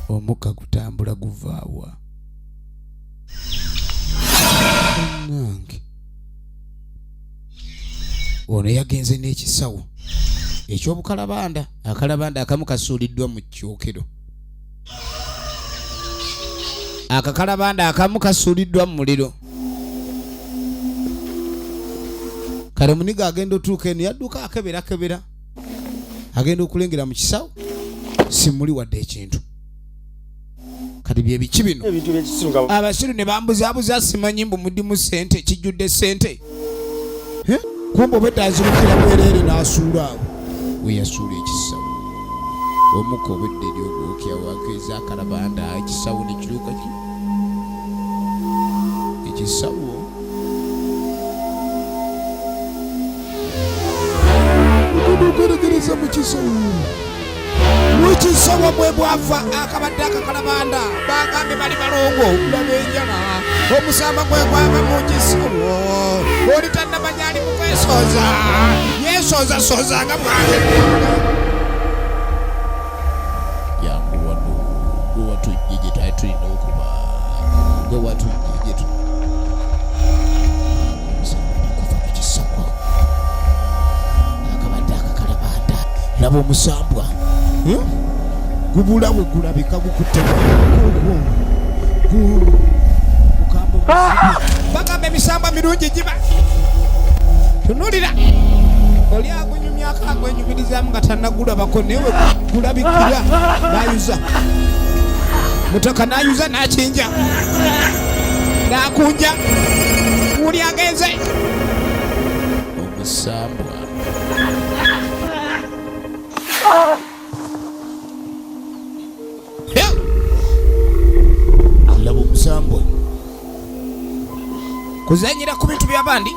omukka gutambula guvaawa. Nange ono yagenze n'ekisawo ekyobukalabanda. Akalabanda akamu kasuuliddwa mu kyokero, akakalabanda akamu kasuuliddwa mu muliro. Kale muniga agenda otuuka eno yadduka akeberakebera, agenda okulengera mu kisawo simuli wadde ekintu. Kati bye biki bino? Ebintu byekisiru nga Abasiru ne bambuzaabuza, simanyi mbu mudimu sente, kijjudde sente. Eh? Kumbe obwedda azirukira bwereere n'asuula awo we yasuula ekisawo. Omukka obwedda eri ogwokya wakeeza akalabanda, ekisawo ne kiruka ki ekisawo ogenda okweregereza mu kisawo. Mu kisawo bwe bwava akabadde akakalabanda. Bagambye bali balongo laba enjala. Omusamba gwe gwava mu kisawo. Oli tannamanya ali mu kwesooza, yeesoozasoza nga bwange. Jangu wano, gwe watujje gye twali tulina okuba, gwe watujje gye tu. Omusamba ne guva mu kisawo akabadde akakalabanda. Laba omusambwa. Eh? Gubula bwe gulabika gukutte gukamba omuzibu. Bagamba emisambwa mirungi giba tunulira oli agunyumyako agwenyumirizamu nga tannagulabako, naye we gulabikira nayuza mutaka nayuza nakinja nakunja uli agenze omusambwa. Eh! Laba omusambwa kuzanyira ku bintu byabandi,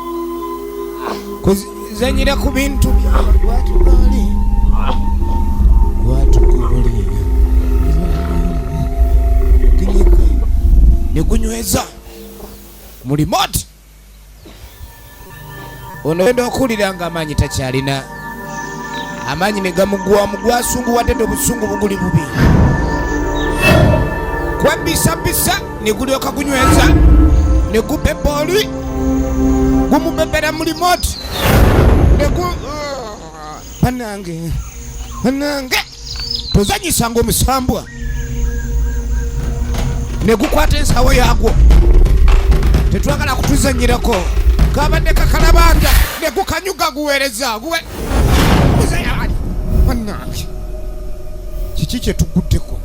kuzanyira ku bintu byatugale gwatugole ginyika ne gunyweza mu remote. Ono genda okuwulira nga amaanyi takyalina, amaanyi ne gamugwamu, gwasunguwadde dde, obusungu buguli bubi kwebisabisa ne gulyoka gunyweza ne gubeba oli gumubebera mu remote ne gu. Banange, banange, tozanyisanga omusambwa. Ne gukwata ensawo yaagwo, tetwagala kutuzanyirako. Kabadde kakalabanda ne gukanyuga guweereza guwe. Bannange, kiki kye tuguddeko?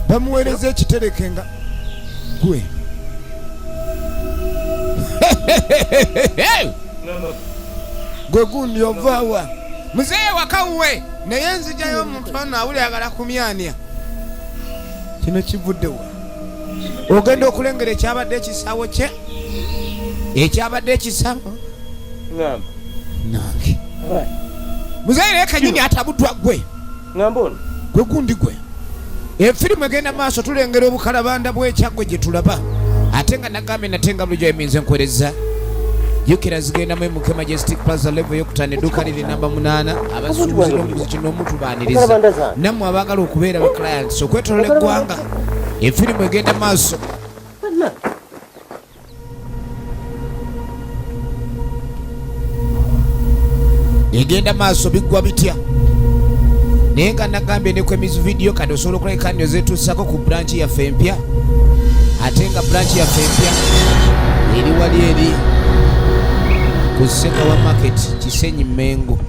Bamuweereza ekitereke nga gwe. Gwe gundi ovaawa muzeeyi wakawuwe, naye nzijayo omuntu ono awuli agala kumyanya. Kino kivuddewa? Ogenda okulengera ekyabadde ekisawo kye, ekyabadde ekisawo. Ngamba. Nange muzeeyi naye kenyini atabuddwa gwe. Ngamba ono. Gwe gundi gwe. Efirimu egenda maaso, tulengera obukalabanda bw'Ekyaggwe gye tulaba, ate nga nagambye nate nga bulijjo eminze nkwereza Jjukira zigenda mu MK Majestic Plaza level yokutaano, edduuka liri namba 8. Abasuubuzi n'omuguzi kino omutubaaniriza, nammwe abaagala okubeera ba clients okwetolola eggwanga. Efirimu egenda maaso. Egenda maaso, biggwa bitya? Naye nga nagambye ne kwemizu video, kati osobola okulabika nti ozetuusako ku branch yaffe empya, ate nga branch yaffe empya eri wali eri ku Sekawa Market, Kisenyi, Mengo.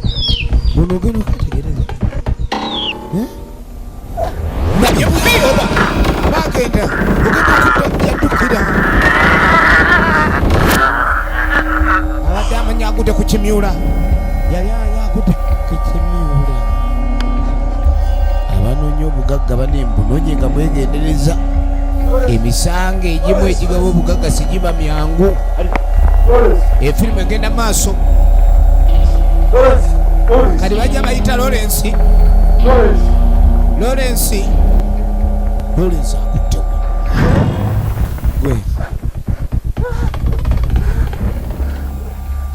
Buno ogenda okwetegereza. Eh? Ndabye bubi oba bagenda ogenda okudda yaddukira, abadde amanyi agudde ku kimyula, yali agudde ku kimyula. Abanoonya obugagga banembunoonye nga mwegendereza, emisango egimu egigaba obugagga sigiba myangu. Efirimu egenda maaso. Kati bajja bayita Lawrence. Lawrence, Lawrence akuttewo gwe.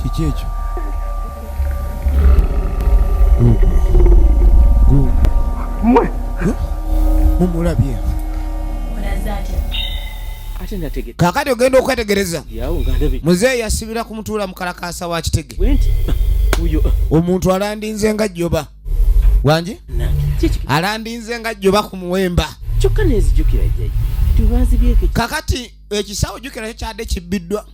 Kiki ekyo? Gugwe mumulabye. Ate nategedde. Kakati ogenda okwetegereza. Yawo nga ndabye. Muzeeyi yasibira ku mutuula mukalakasa wa kitege. Bwe nti uyo. Omuntu alandinze nga jjoba wangi. Nange kiki? Alandinze nga jjoba ku muwemba. Kyokka nenzijukira jjajja tubanzibyeko. Kakati ekisawo jjukira kyo kyadde kibbiddwa,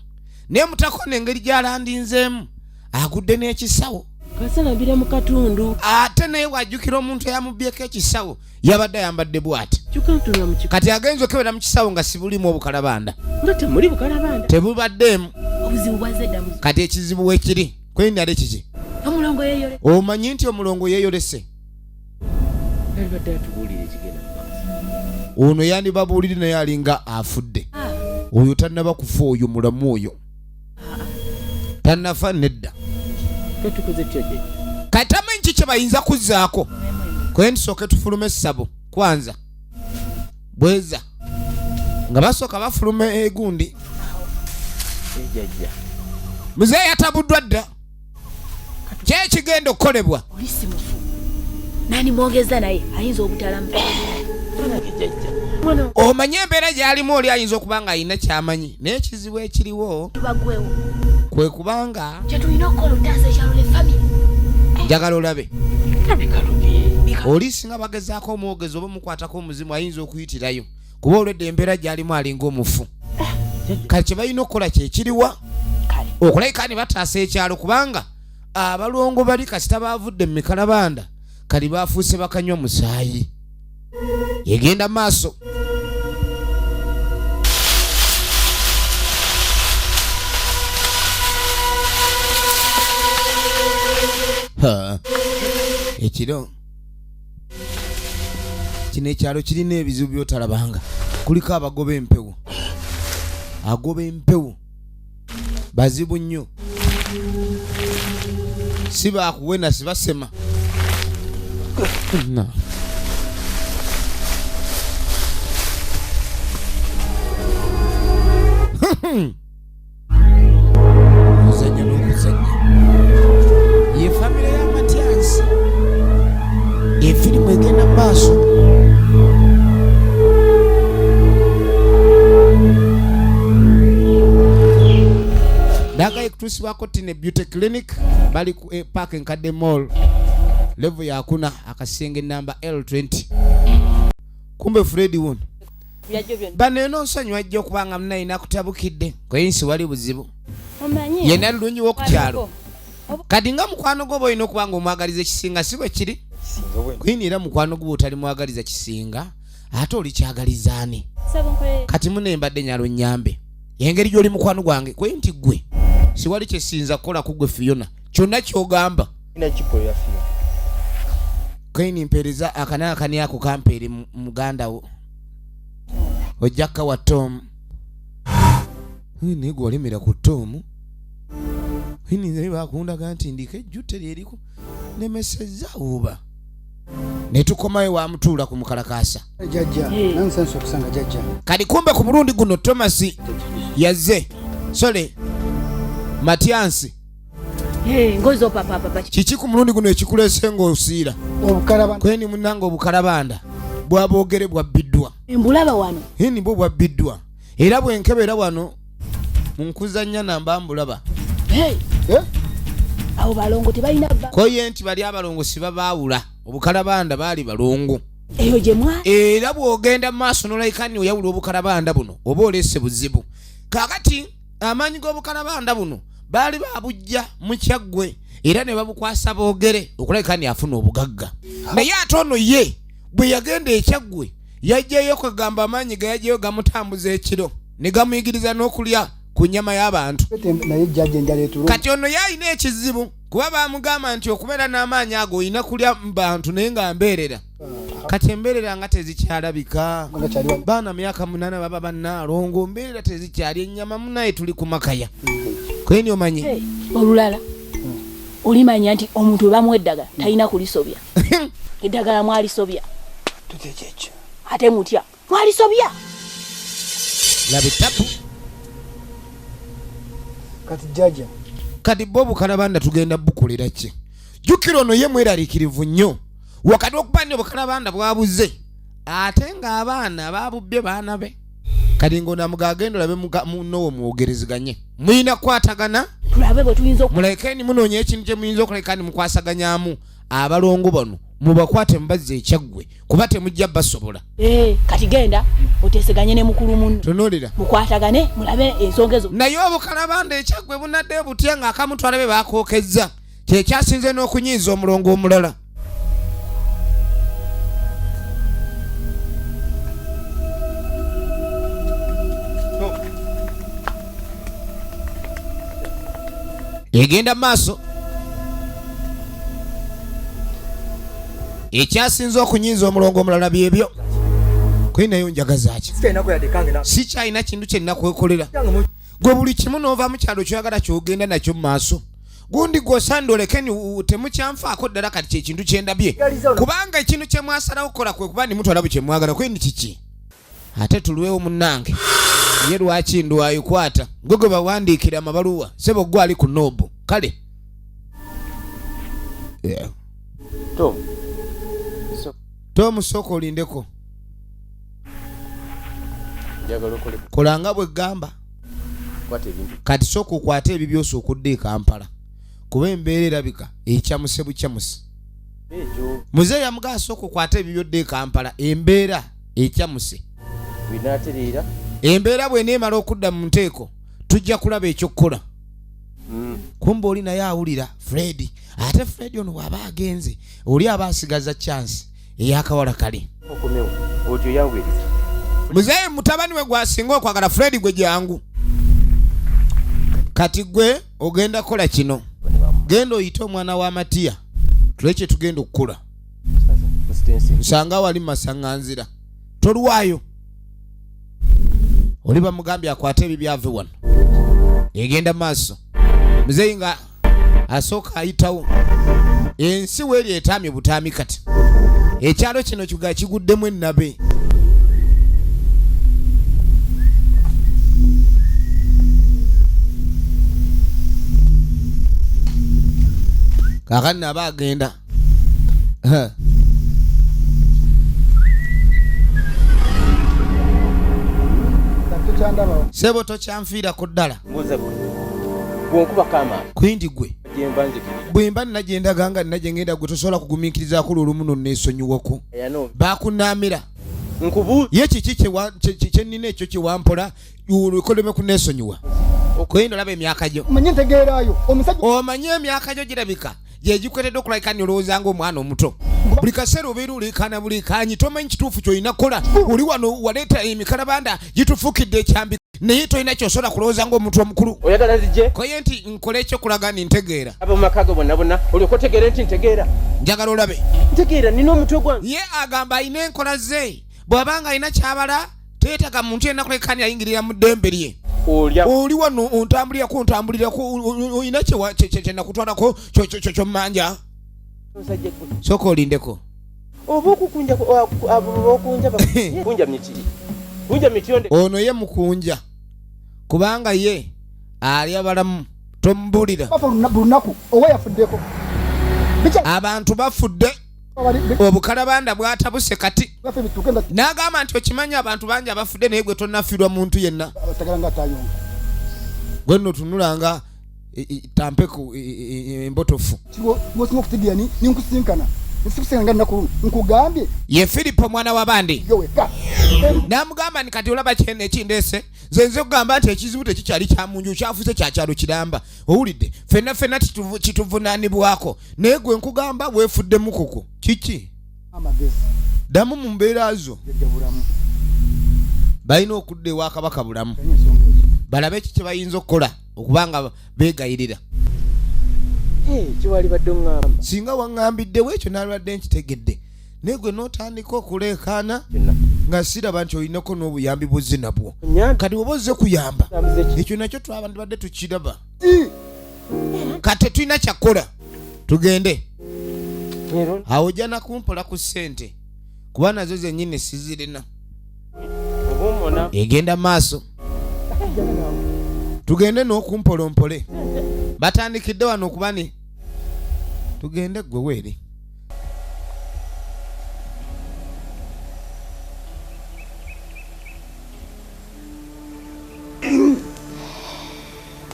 naye mutako nengeri gyalandinzeemu agudde n'ekisawo. Kasalambira mu katundu. Ate naye wajjukira omuntu eyamubbyeko ekisawo yabadde ayambadde bw'ati. Kyokka ntunula mu kika. Kati agenza okebera mu kisawo nga sibulimu obukalabanda. Nga temuli bukalabanda. Tebubaddeemu. Obuzibu bwazze dda muzi. Kati ekizibu wekiri kweni ate kiki? Omulongo yeeyole. Omanyi nti omulongo yeeyolese. Yalibadde atubuulira ekigenda mu maaso. Ono yandibabuulire naye alinga afudde. Oyo tannaba kufa, oyo mulamu, oyo tannafa nedda. Katukoze tutya jjajja? Kati tamanyi ki kye bayinza kuzzaako. Kwe tusooke tufulume essabo kwanza bweza nga basooka bafuluma egundi. Jjajja. Muzeeyi yatabuddwa dda, kyekigenda okukolebwa. Oli si mufu. Nani mwogeza naye ayinza obutalamu. Nange jjajja mwana. Omanye embeera gy'alimu, oli ayinza okuba nga alina kyamanyi, naye ekizibu ekiriwo Tubagwewo. kwe kubanga Kye tulina okukola otaasa ekyalo ne family. Njagala olabe. Kabika lubi. Oli singa bagezaako omwogezi oba omukwatako omuzimu, ayinza okuyitirayo, kuba olwedde embeera gy'alimu alinga omufu. Kati kye balina okukola kyekiriwa? Kale. Okulabika ne bataasa ekyalo, kubanga abalongo bali kasita bavudde mu mikalabanda, kali bafuuse bakanywa musaayi. Egenda maaso. Ha. Ekiro kino ekyalo kirina ebizibu byotalabanga. Kuliko abagoba empewo, agoba empewo bazibu nnyo, si bakuwena, sibasema No. Okuzannya n'okuzannya ye famire y'Amatyansi. Efirimu egenda mu maaso. Daga ekutuusibwako Tine Beauty Clinic, bali ku Park Enkadde Mall, level yakuna, akasenge namba L20. Kumbe Fredi wuno. Byajjo byonna. Bano eno nsonyiwa, ajja okuba nga munaye nakutabukidde kweyinsi wali buzibu. Omanyi. Yenna lulungi w'okukyalo. Kati nga mukwano gwo oba olina okuba nga omwagaliza ekisinga, si bwe kiri? Singa bwe Kwini era mukwano gwo otali mwagaliza kisinga, ate oli kyagalizaani? Saba nkolere. Kati mune mbadde nyalo nyambe engeri gy'oli mukwano gwange, kwe nti gwe siwali kyesinza kukola ku gwe Fiona, kyonna kyogamba. Ina kikolera Fiona. Kaini mpeereza akanaakani ako, kampeere muganda wo ojja kawa Tom. Naye gwe walemera ku Tom. Ini nze bakundaga nti ndiko ejjute lyeriku nemeseza oba ne tukomayo wamutuula ku mukalakasa. Jjajja, nansansa okusanga jjajja. Kati kumbe ku mulundi guno Thomas yazze sole. Matyansi. Kiki ku mulundi guno ekikuleese ng'osiira? Kweni munnange obukalabanda bwaboogere bwabbiddwa. Mbulaba wano. Hini bwo bwabbiddwa. Era bwe nkebera wano mu nkuzannya namba mbulaba. Abo balongo tebalina ba. Koye nti bali abalongo si babaawula. Obukalabanda baali balongo. Eyo gye mwa. Era bw'ogenda mu maaso n'olayika nti oyawula obukalabanda buno oba oleese buzibu. Kaakati amaanyi g'obukalabanda buno baali babujja mu Kyaggwe era ne babukwasa boogere okulabika nti afuna obugagga. Naye ate ono ye bwe yagenda e Kyaggwe yajjayo kwegamba amaanyi ge yajjayo gamutambuza ekiro ne gamuyigiriza n'okulya ku nnyama y'abantu. Kati ono ye alina ekizibu kuba baamugamba nti okubeera n'amaanyi ago olina kulya mu bantu naye nga mbeerera. Kati embeerera nga tezikyalabika. Baana myaka 8 baba bannaalongo, mbeerera tezikyali, ennyama munaye tuli ku makaya. Kweni omanyi? Olulala olimanya nti omuntu bwe bamuwa eddagala talina kulisobya. Eddagala mwalisobya. Ate mutya mwalisobya. Laba ettabu. Kati jjajja. Kati bo obukalabanda tugenda bukolera ki? Jjukira ono ye mweraliikirivu nnyo. Wakati okuba nti obukalabanda bwabuze ate ng'abaana babubbye baana be. Kati ng'onamuga agenda olabe munno wo mwogerezeganye. Mulina kukwatagana. Tulabe bwe tuyinza oku- Muleke ni munoonya ekintu kye muyinza okuleka ni mukwasaganyaamu abalongo bano mubakwate mubazze ekyaggwe kuba temujja basobola. Kati genda oteeseganye ne mukulu munno. Tunuulira. Mukwatagane mulabe ensonga ezo. Naye obukalabanda ekyaggwe bunadde butya ng'akamutwala be baakookezza kye kyasinze n'okunyiiza omulongo omulala. Egenda maaso. Ekyasinze okunyiiza omulongo omulala byebyo. Kwinayo njagaza ki? Sikyalina kintu kye nnakwekolera. Gwe buli kimu n'ova mu kyalo ky'oyagala ky'ogenda nakyo mu maaso. Gundi gw'osaanidde oleke ni temukyanfaako ddala kati kye kintu kye ndabye. Kubanga ekintu kye mwasalawo okukola kwe kuba ndimutwala buli kye mwagala. Kwe kiki? Ate tulwewo munnange. Ye lwaki ndwayo kwata? Gwe gwe bawandiikira amabaluwa. Ssebo gwe ali ku noobu. Kale. Yeah. Tom. Tom sooka olindeko. Kola nga bwe ggamba. Kati sooka okwate ebibyo osooka odde e Kampala. Kuba embeera erabika ekyamuse bukyamuse. Muzeeyi yamugamba sooka okwate ebibyo odde e Kampala, embeera ekyamuse. Embeera bw'eneemala okudda mu nteeko tujja kulaba ekyokukola. Kumbe oli naye awulira Fred. Ate Fred ono bw'aba agenze oli aba asigaza chance ey'akawala kali. Muzeeyi mutabani we gw'asinga okwagala Fred gwe jangu. Kati gwe ogenda kukola kino. Genda oyite omwana wa Matiya tule kye tugenda okukola. Nsanga wali masaŋŋanzira. Tolwayo. Oli bamugambye akwate ebibyo ave wano. Egenda maaso. Muzeeyi nga asooka ayitawo. Ensi weeri etaamye butaami kati. Ekyalo kino kiga kiguddemu ennabe. Kaakati nabo agenda. Sebo tokyanfiirako ddala. Kwindi gwe. Bwe mba nina gye ndaga nga nina gye ngenda gwe tosobola kugumiikirizaako lw'olumu n'onneesonyiwako. Baakunaamira. Ye kiki kye nnina ekyo kye wampola oleme kunneesonyiwa? Kwindi olaba emyaka gyo. Omanye ntegeerayo. Omusajja Omanye emyaka gyo girabika gye gikuleetedde okulabika nti olowooza ng'omwana omuto. Buli kaseera obeera oleekaana buleekaanyi, tomanyi kituufu ky'olina kukola. Oli wano waleeta emikalabanda gitufuukidde ekyambi, naye tolina ky'osobola kulowooza ng'omuntu omukulu. Oyagala nzije? Koye nti nkole ekyokulaga nti ntegeera. Abo mu maka go bonna bonna olyoke otegeere nti ntegeera. Njagala olabe. Ntegeera nina omutwe gwange. Ye agamba alina enkola ze, bw'aba nga alina ky'abala teyeetaaga muntu yenna kuleka ni ayingirira mu ddembe lye. Oli wano ontambulirako, ontambulirako, olina kye nakutwalako ky'ommanja. Sooka olindeko. Oba okukunja abo bokunja kunja miti. Kunja miti onde. Ono ye mukunja. Kubanga ye alya balamu. Tomubuulira. Abantu bafudde, obukalabanda bwatabuse kati. N'agamba nti okimanyi abantu bangi abafudde naye gwe tonnafiirwa muntu yenna. Gwe nno tunulanga tampeku embotofu. Ye Filipo mwana wa bandi. N'amugamba nti kati olaba kyene ekindeese nze nze okugamba nti ekizibu tekikyali kya munju, kyafuuse kya kyalo kiramba. Owulidde ffenna ffenna kituvunaanibwako, naye gwe nkugamba weefudde mukuku. Kiki? Ddamu mu mbeera zo. Balina okudda ewa Kabaka Bulamu balabe ki kye bayinza okukola okubanga beegayirira. Singa waŋŋambiddewo ekyo naalwadde nkitegedde, naye gwe n'otandika okuleekaana nga siraba nti olinako n'obuyambi buzze nabwo. Kati oba ozze kuyamba, ekyo nakyo twabandibadde tukiraba. Kati tetulina kyakukola, tugende. Awo ojja nakumpola ku ssente kuba nazo zennyini sizirina. Egenda maaso, tugende n'okumpolompole. Batandikidde wano okuba ni tugende gwe weeri.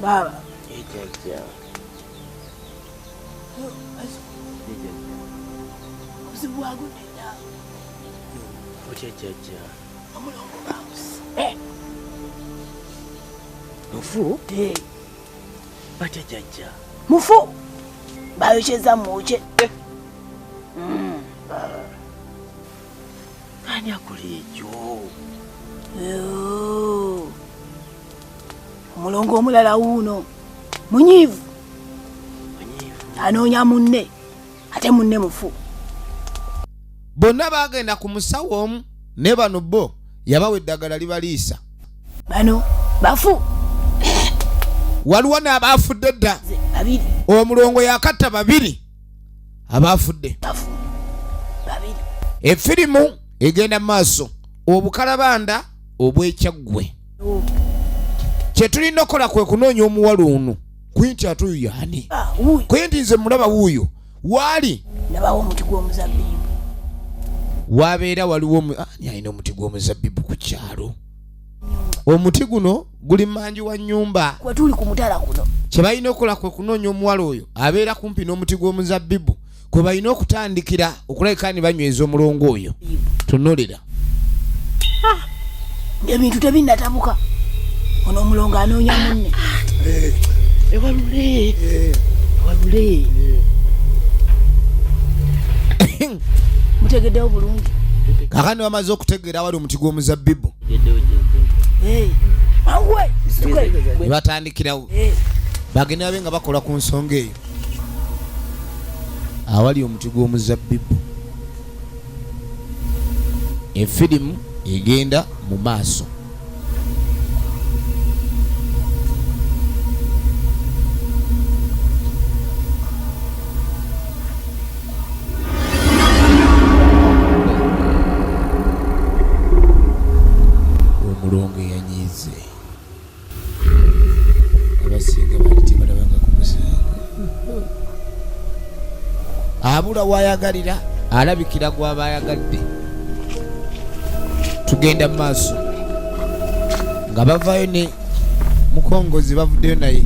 Baba. Obuzibu bwagudde dda. Otya jjajja? Omulongo bamusse. Mufu? Batya jjajja? Mufu. Bayokyeza mwokye. Ani akola ekyo? Omulongo omulala wuuno munyiivu, anoonya munne ate munne mufu. Bonna baagenda ku musawo omu ne bano bo yabawa eddagala libaliisa. Bano bafu. Waliwo n'abaafudde dda. Babiri. Omulongo yakatta babiri abaafudde. Bafu. Babiri. Efirimu egenda mu maaso, obukalabanda obw'Ekyaggwe. Kye tulina okukola kwe kunoonya omuwala ono. Kwinti ate oyo yaani? Kwinti nze mulaba wuuyo. Waali? Nabawo omuti gw'omuzabbibu. Wabeera waliwo ani alina omuti gw'omuzabbibu ku kyalo? Omuti guno guli manju wa nnyumba. Kwe tuli ku mutala kuno. Kye balina okukola kwe kunoonya omuwala oyo abeera kumpi n'omuti gw'omuzabbibu kwe balina okutandikira okulabika ni banyweza omulongo oyo. Tunulira. Ebintu tebinnatabuka. Ono omulongo anoonya munne. Ewalule. Ewalule. Mutegeddewo bulungi. Kakano bamaze okutegeera awali omuti gw'omuzabbibu. Ne batandikirawo. Bagenda babe nga bakola ku nsonga eyo. Awali omuti gw'omuzabbibu. Efirimu egenda mu maaso. Omulongo eyanyiize abasinga baali tebalabanga ku musango. Abula wayagalira alabikira gw'aba ayagadde. Tugenda mu maaso nga bavaayo ne mukongozi bavuddeyo naye.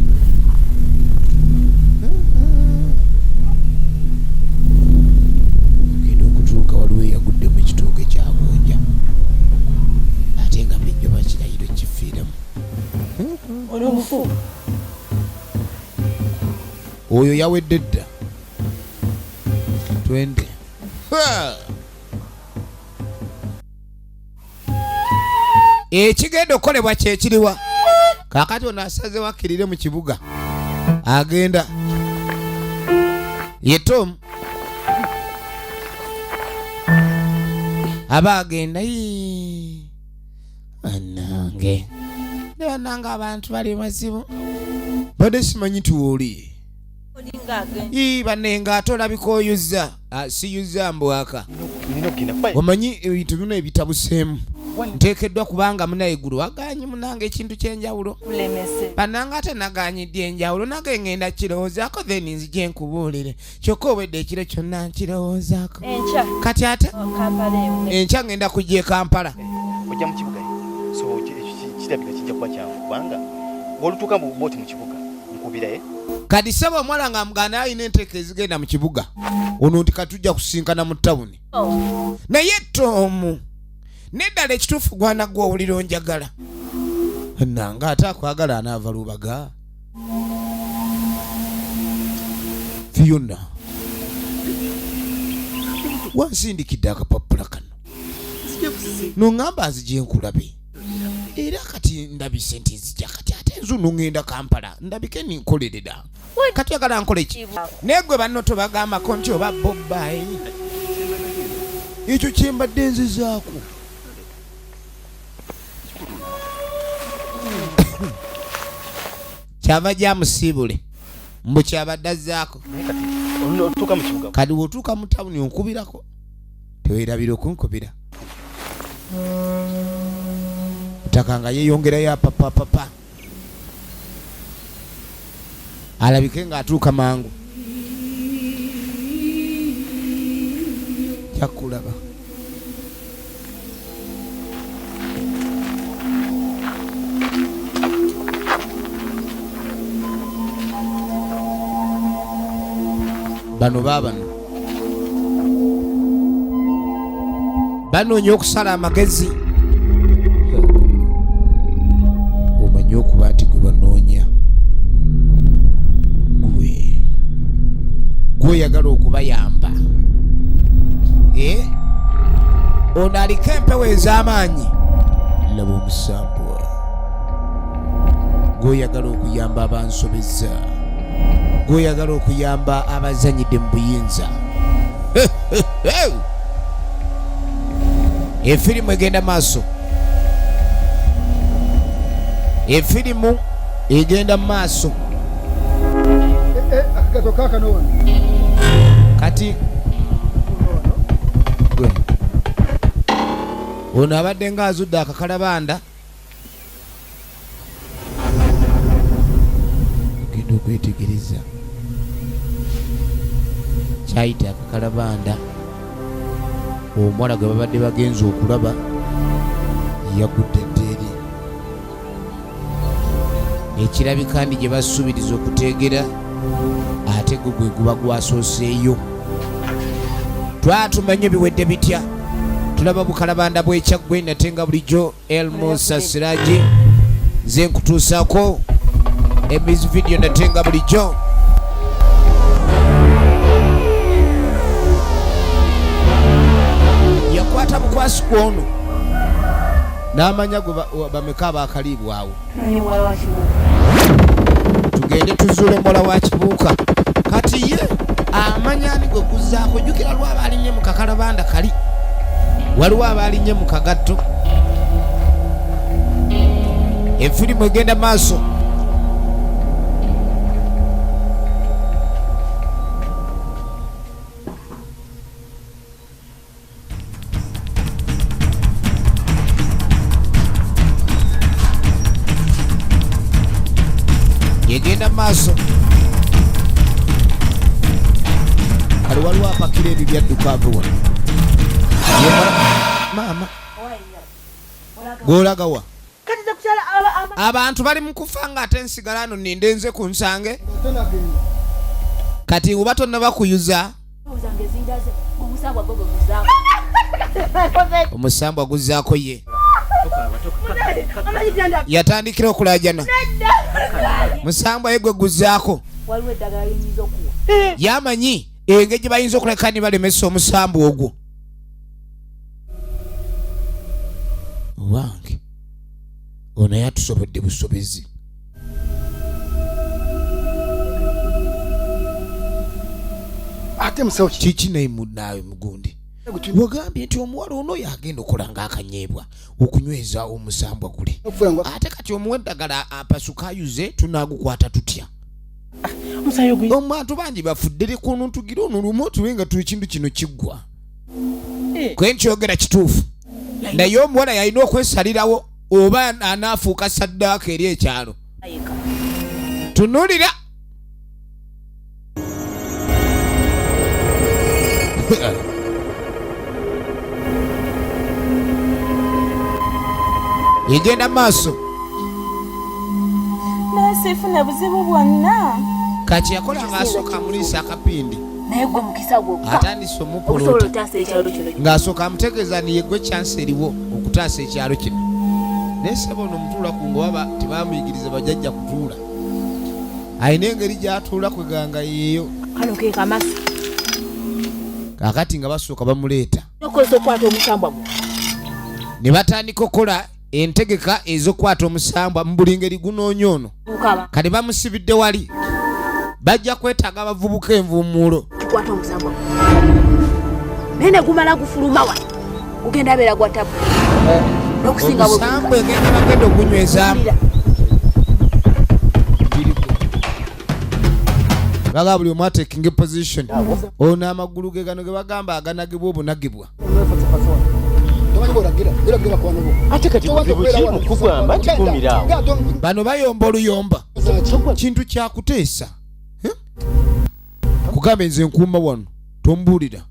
Ogenda okutuuka waliwo eyagudde mu kitooke kya gonja ate nga bulijjo bakirayiro kifiiramu. Ono mufu. Oyo yawedde dda. Twende. Ekigenda okukolebwa kyekiriwa. Kaakati ono asazeewo akkirire mu kibuga. Agenda. Ye Tom. Aba agenda. Bannange. Ne bannange abantu bali bazibu. Badde simanyi nti wooli. Ii, bannange ate olabika oyuzza. Siyuzza mbwaka. Omanyi ebintu bino ebitabuseemu. Nteekeddwa kubanga munaye gulu wagaanyi munange ekintu ky'enjawulo. Bannange ate naganyidde enjawulo, nange ngenda kirowoozaako, then nzije nkubuulire. Kyokka obwedde ekiro kyonna nkirowoozaako. Kati ate enkya ngenda kujja e Kampala. Ojja mu kibuga, so kirabika kijja kuba kyangu kubanga bw'olutuuka booti mu kibuga nkubiraye. Kati saba omuwala nga muganda alina enteeka ezigenda mu kibuga ono nti katujja kusinkana mu tawuni. Naye Tomu neddala ekituufu gwana gwe owulira onjagala nange ate akwagala anaava Lubaga. Fiona wansindikidde akapapula kano noŋŋamba nzije nkulabe, era kati ndabise nti nzija. Kati ate nzuno ŋŋenda Kampala ndabike ninkolerera. Kati oyagala nkole ki? Naye gwe banno tobagambako nti oba bobbayi ekyo kyembadde nzizaako. Kyava gyamusiibule mbu kyabadde azzaako. Otuuka mu kibuga. Kati bw'otuuka mu tawuni onkubirako, tewerabira okunkubira. Ttaka nga yeeyongerayo apapapapa alabike ng'atuuka mangu jakulaba. Bano baabano banoonya okusala amagezi. Omanyi okuba nti gwe banoonya gwe gweyagala okubayamba. Eh? Ono aliko empewo ez'amaanyi. Laba omusambwa gw'oyagala okuyamba abansobezza, gw'oyagala okuyamba abazanyidde mu buyinza. Efirimu egenda maaso, efirimu egenda mu maaso. Akagato kakano wano. Kati gwe ono abadde nga azudde akakalabanda, genda okwetegereza kyayita akakalabanda. Omuwala gwe babadde bagenza okulaba yagudde ddeeri, ekirabika ndi gye basuubiriza okuteegera, ate gwe gwe guba gwasooseeyo. Twatumanye biwedde bitya? Tulaba bukalabanda bwekyaggwe nate nga bulijjo. Elmusa Siraji nze nkutuusaako emizi video nate nga bulijjo. Yakwata bukwasi ku ono n'amanya gwe bameka abakaliibwawo. Tugende tuzuule muwala wa Kibuuka. Kati ye amanya ani gwe guzzaako. Jjukira lwaba alinnye mu kakalabanda kali, waliwo abaalinnye mu kagatto. Efirimu egenda maaso. Egenda maaso. Kale waliwo apakira ebyo byadduka ave wano. Maama gwolagawa? Abantu bali mu kufa nga ate nsigala no ninde nze ku nsange. Kati oba tonnaba kuyuza omusambwa guzzaako, ye yatandikira okulajana musambwa ye gwe guzzaako. Waliwo eddagala lyenyinza okuwa. Yamanyi engeri gye bayinza okuleka ne balemesa omusambu ogwo. Owange ono yatusobodde busobezi. Ate musawo? Kiki naye munaawe mugundi wagambye nti omuwala ono yagenda okukola ng'akanyeebwa okunyweza omusambwa guli, ate kati omuwa eddagala apasuka ayuze, tunaagukwata tutya? Omuntu bangi bafudde, leka ono tugire ono lumu tube nga ekintu kino kiggwa. Kwe nkyogera kituufu. Naye omuwala yalina okwesalirawo oba anaafuuka saddaaka eri ekyalo. Tunulira egenda maaso. Naye sifuna buzibu bwonna. Kati yakola ng'asooka amuliisa akapindi. Naye gwe mukisa gwokka atandise okusobola omupolota otaasa ekyalo kino. Ng'asooka amutegeeza ni yegwe chance eriwo okutaasa ekyalo kino. Naye sebo ono omutuula ku ngo baba tebamuyigiriza bajajja kutuula, alina engeri gy'atuula kweganga yeeyo. Kano ke kamasi. Kaakati nga basooka bamuleeta Okozesa okukwata omusambwa gwo. Ne batandika okukola entegeka ez'okukwata omusambwa mu buli ngeri gunoonya ono. Ukaba. Kati bamusibidde wali, bajja kwetaaga abavubuka envuumuulo. Tukwata omusambwa gwo. Naye ne gumala gufuluma wano, gugenda beera gwa tabu. N'okusinga bwe omusambwa egenda bagenda ogunywezaamu. Baga buli omu atekinga position. Ono amagulu ge gano ge bagamba aganagibwa obunagibwa. Ate kati buzibu ki mu kugamba nti kuumira awo? Bano bayomba oluyomba, kintu kyakuteesa. Kugambe nze nkuuma wano, tombuulira.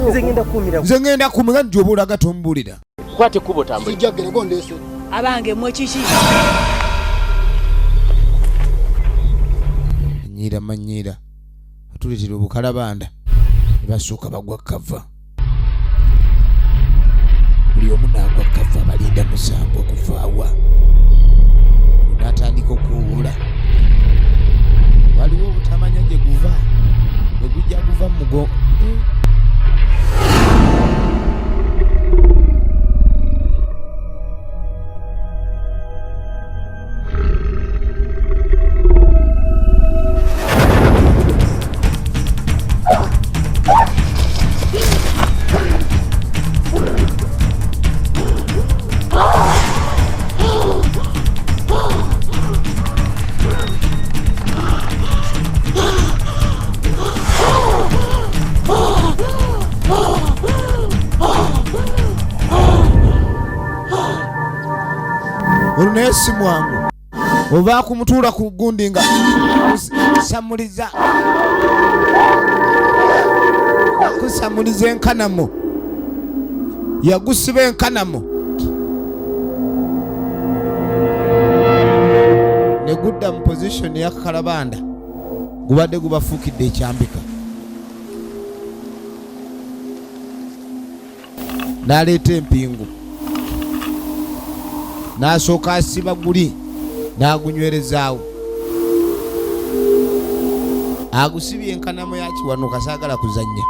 Nze ngenda kukuumira. Nze ngenda kuumira nti oba olaga tombuulira. Kwata ekkubo otambule. Abange mwe kiki? Manyiira manyiira atuleetera obukalabanda ne basooka bagwa kava, buli omu n'agwa kava, balinda musango okuvaawa n'atandika okuwuula. Waliwo obutamanya gye guva, bwe gujja guva mu mugo. Olwo naye si mwangu, ova kumutuula ku gundi nga kusamuliza kusamuliza enkanamo, yagusiba enkanamo ne gudda mu position ya kalabanda, gubadde gubafuukidde ekyambika. N'aleeta empingu n'asooka asiba guli n'agunywerezaawo, agusibye enkanamo ya Kiwanuka, saagala kuzannya.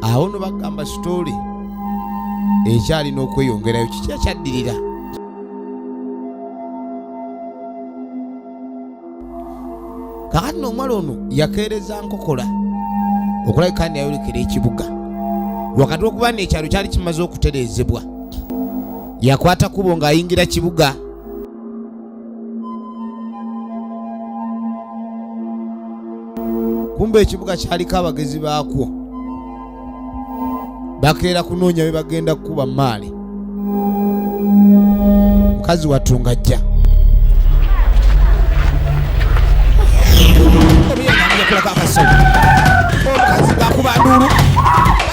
Awo no bagamba sitooli ekyalina okweyongerayo. Kiki ekyaddirira? Kakati no omuwala ono yakeereza nkokola okulabika ndi ayolekera ekibuga wakati okuba nekyalo kyali kimaze okutereezebwa. Yakwata kubo ng'ayingira kibuga. Kumbe ekibuga kyaliko abagezi baakwo bakeera kunoonya be bagenda kukuba maali. Mukazi wattu ng'ajja omukazi ng'akuba nduulu,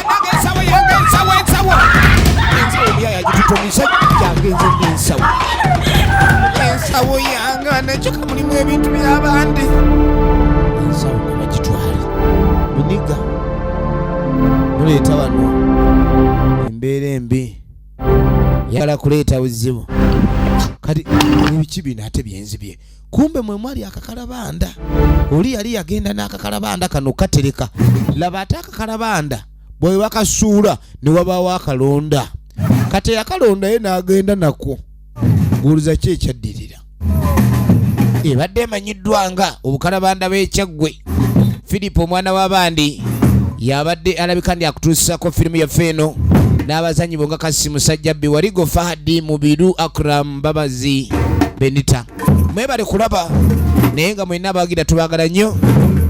bannange ensawo yange, ensawo, ensawo, ensawo, omuyaya agitutomisa yange, nze n'ensawo, ensawo yange, nekyoka mulimu ebintu by'abandi, ensawo nga bagitwale muniga muleeta wano embeera embi, yagala kuleeta buzibu. Kati ebiki bino ate byenzibye? Kumbe mwe mwali akakalabanda, oli yali yagenda n'akakalabanda kano katereka. Laba ate akakalabanda bwe bakasuula ne wabaawo akalonda, kati eyakalonda ye n'agenda nako. Guuluza ki ekyaddirira? Ebadde emanyiddwa nga obukalabanda b'Ekyaggwe. Philip omwana w'abandi yabadde alabika ndi akutuusako firimu yaffe eno n'abazanyi bo nga Kasi Musajjabbi, Waligo Fahadi Mubiru, Akram Mbabazi, Benita. Mwebale kulaba, naye nga mwenna abagira tubaagala nnyo,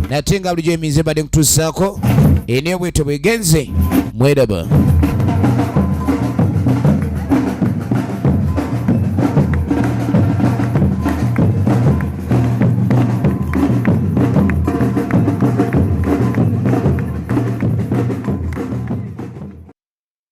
nate nga bulijjo eminze mbadde nkutuusaako eniyo bwetyo bwegenze. Mweraba.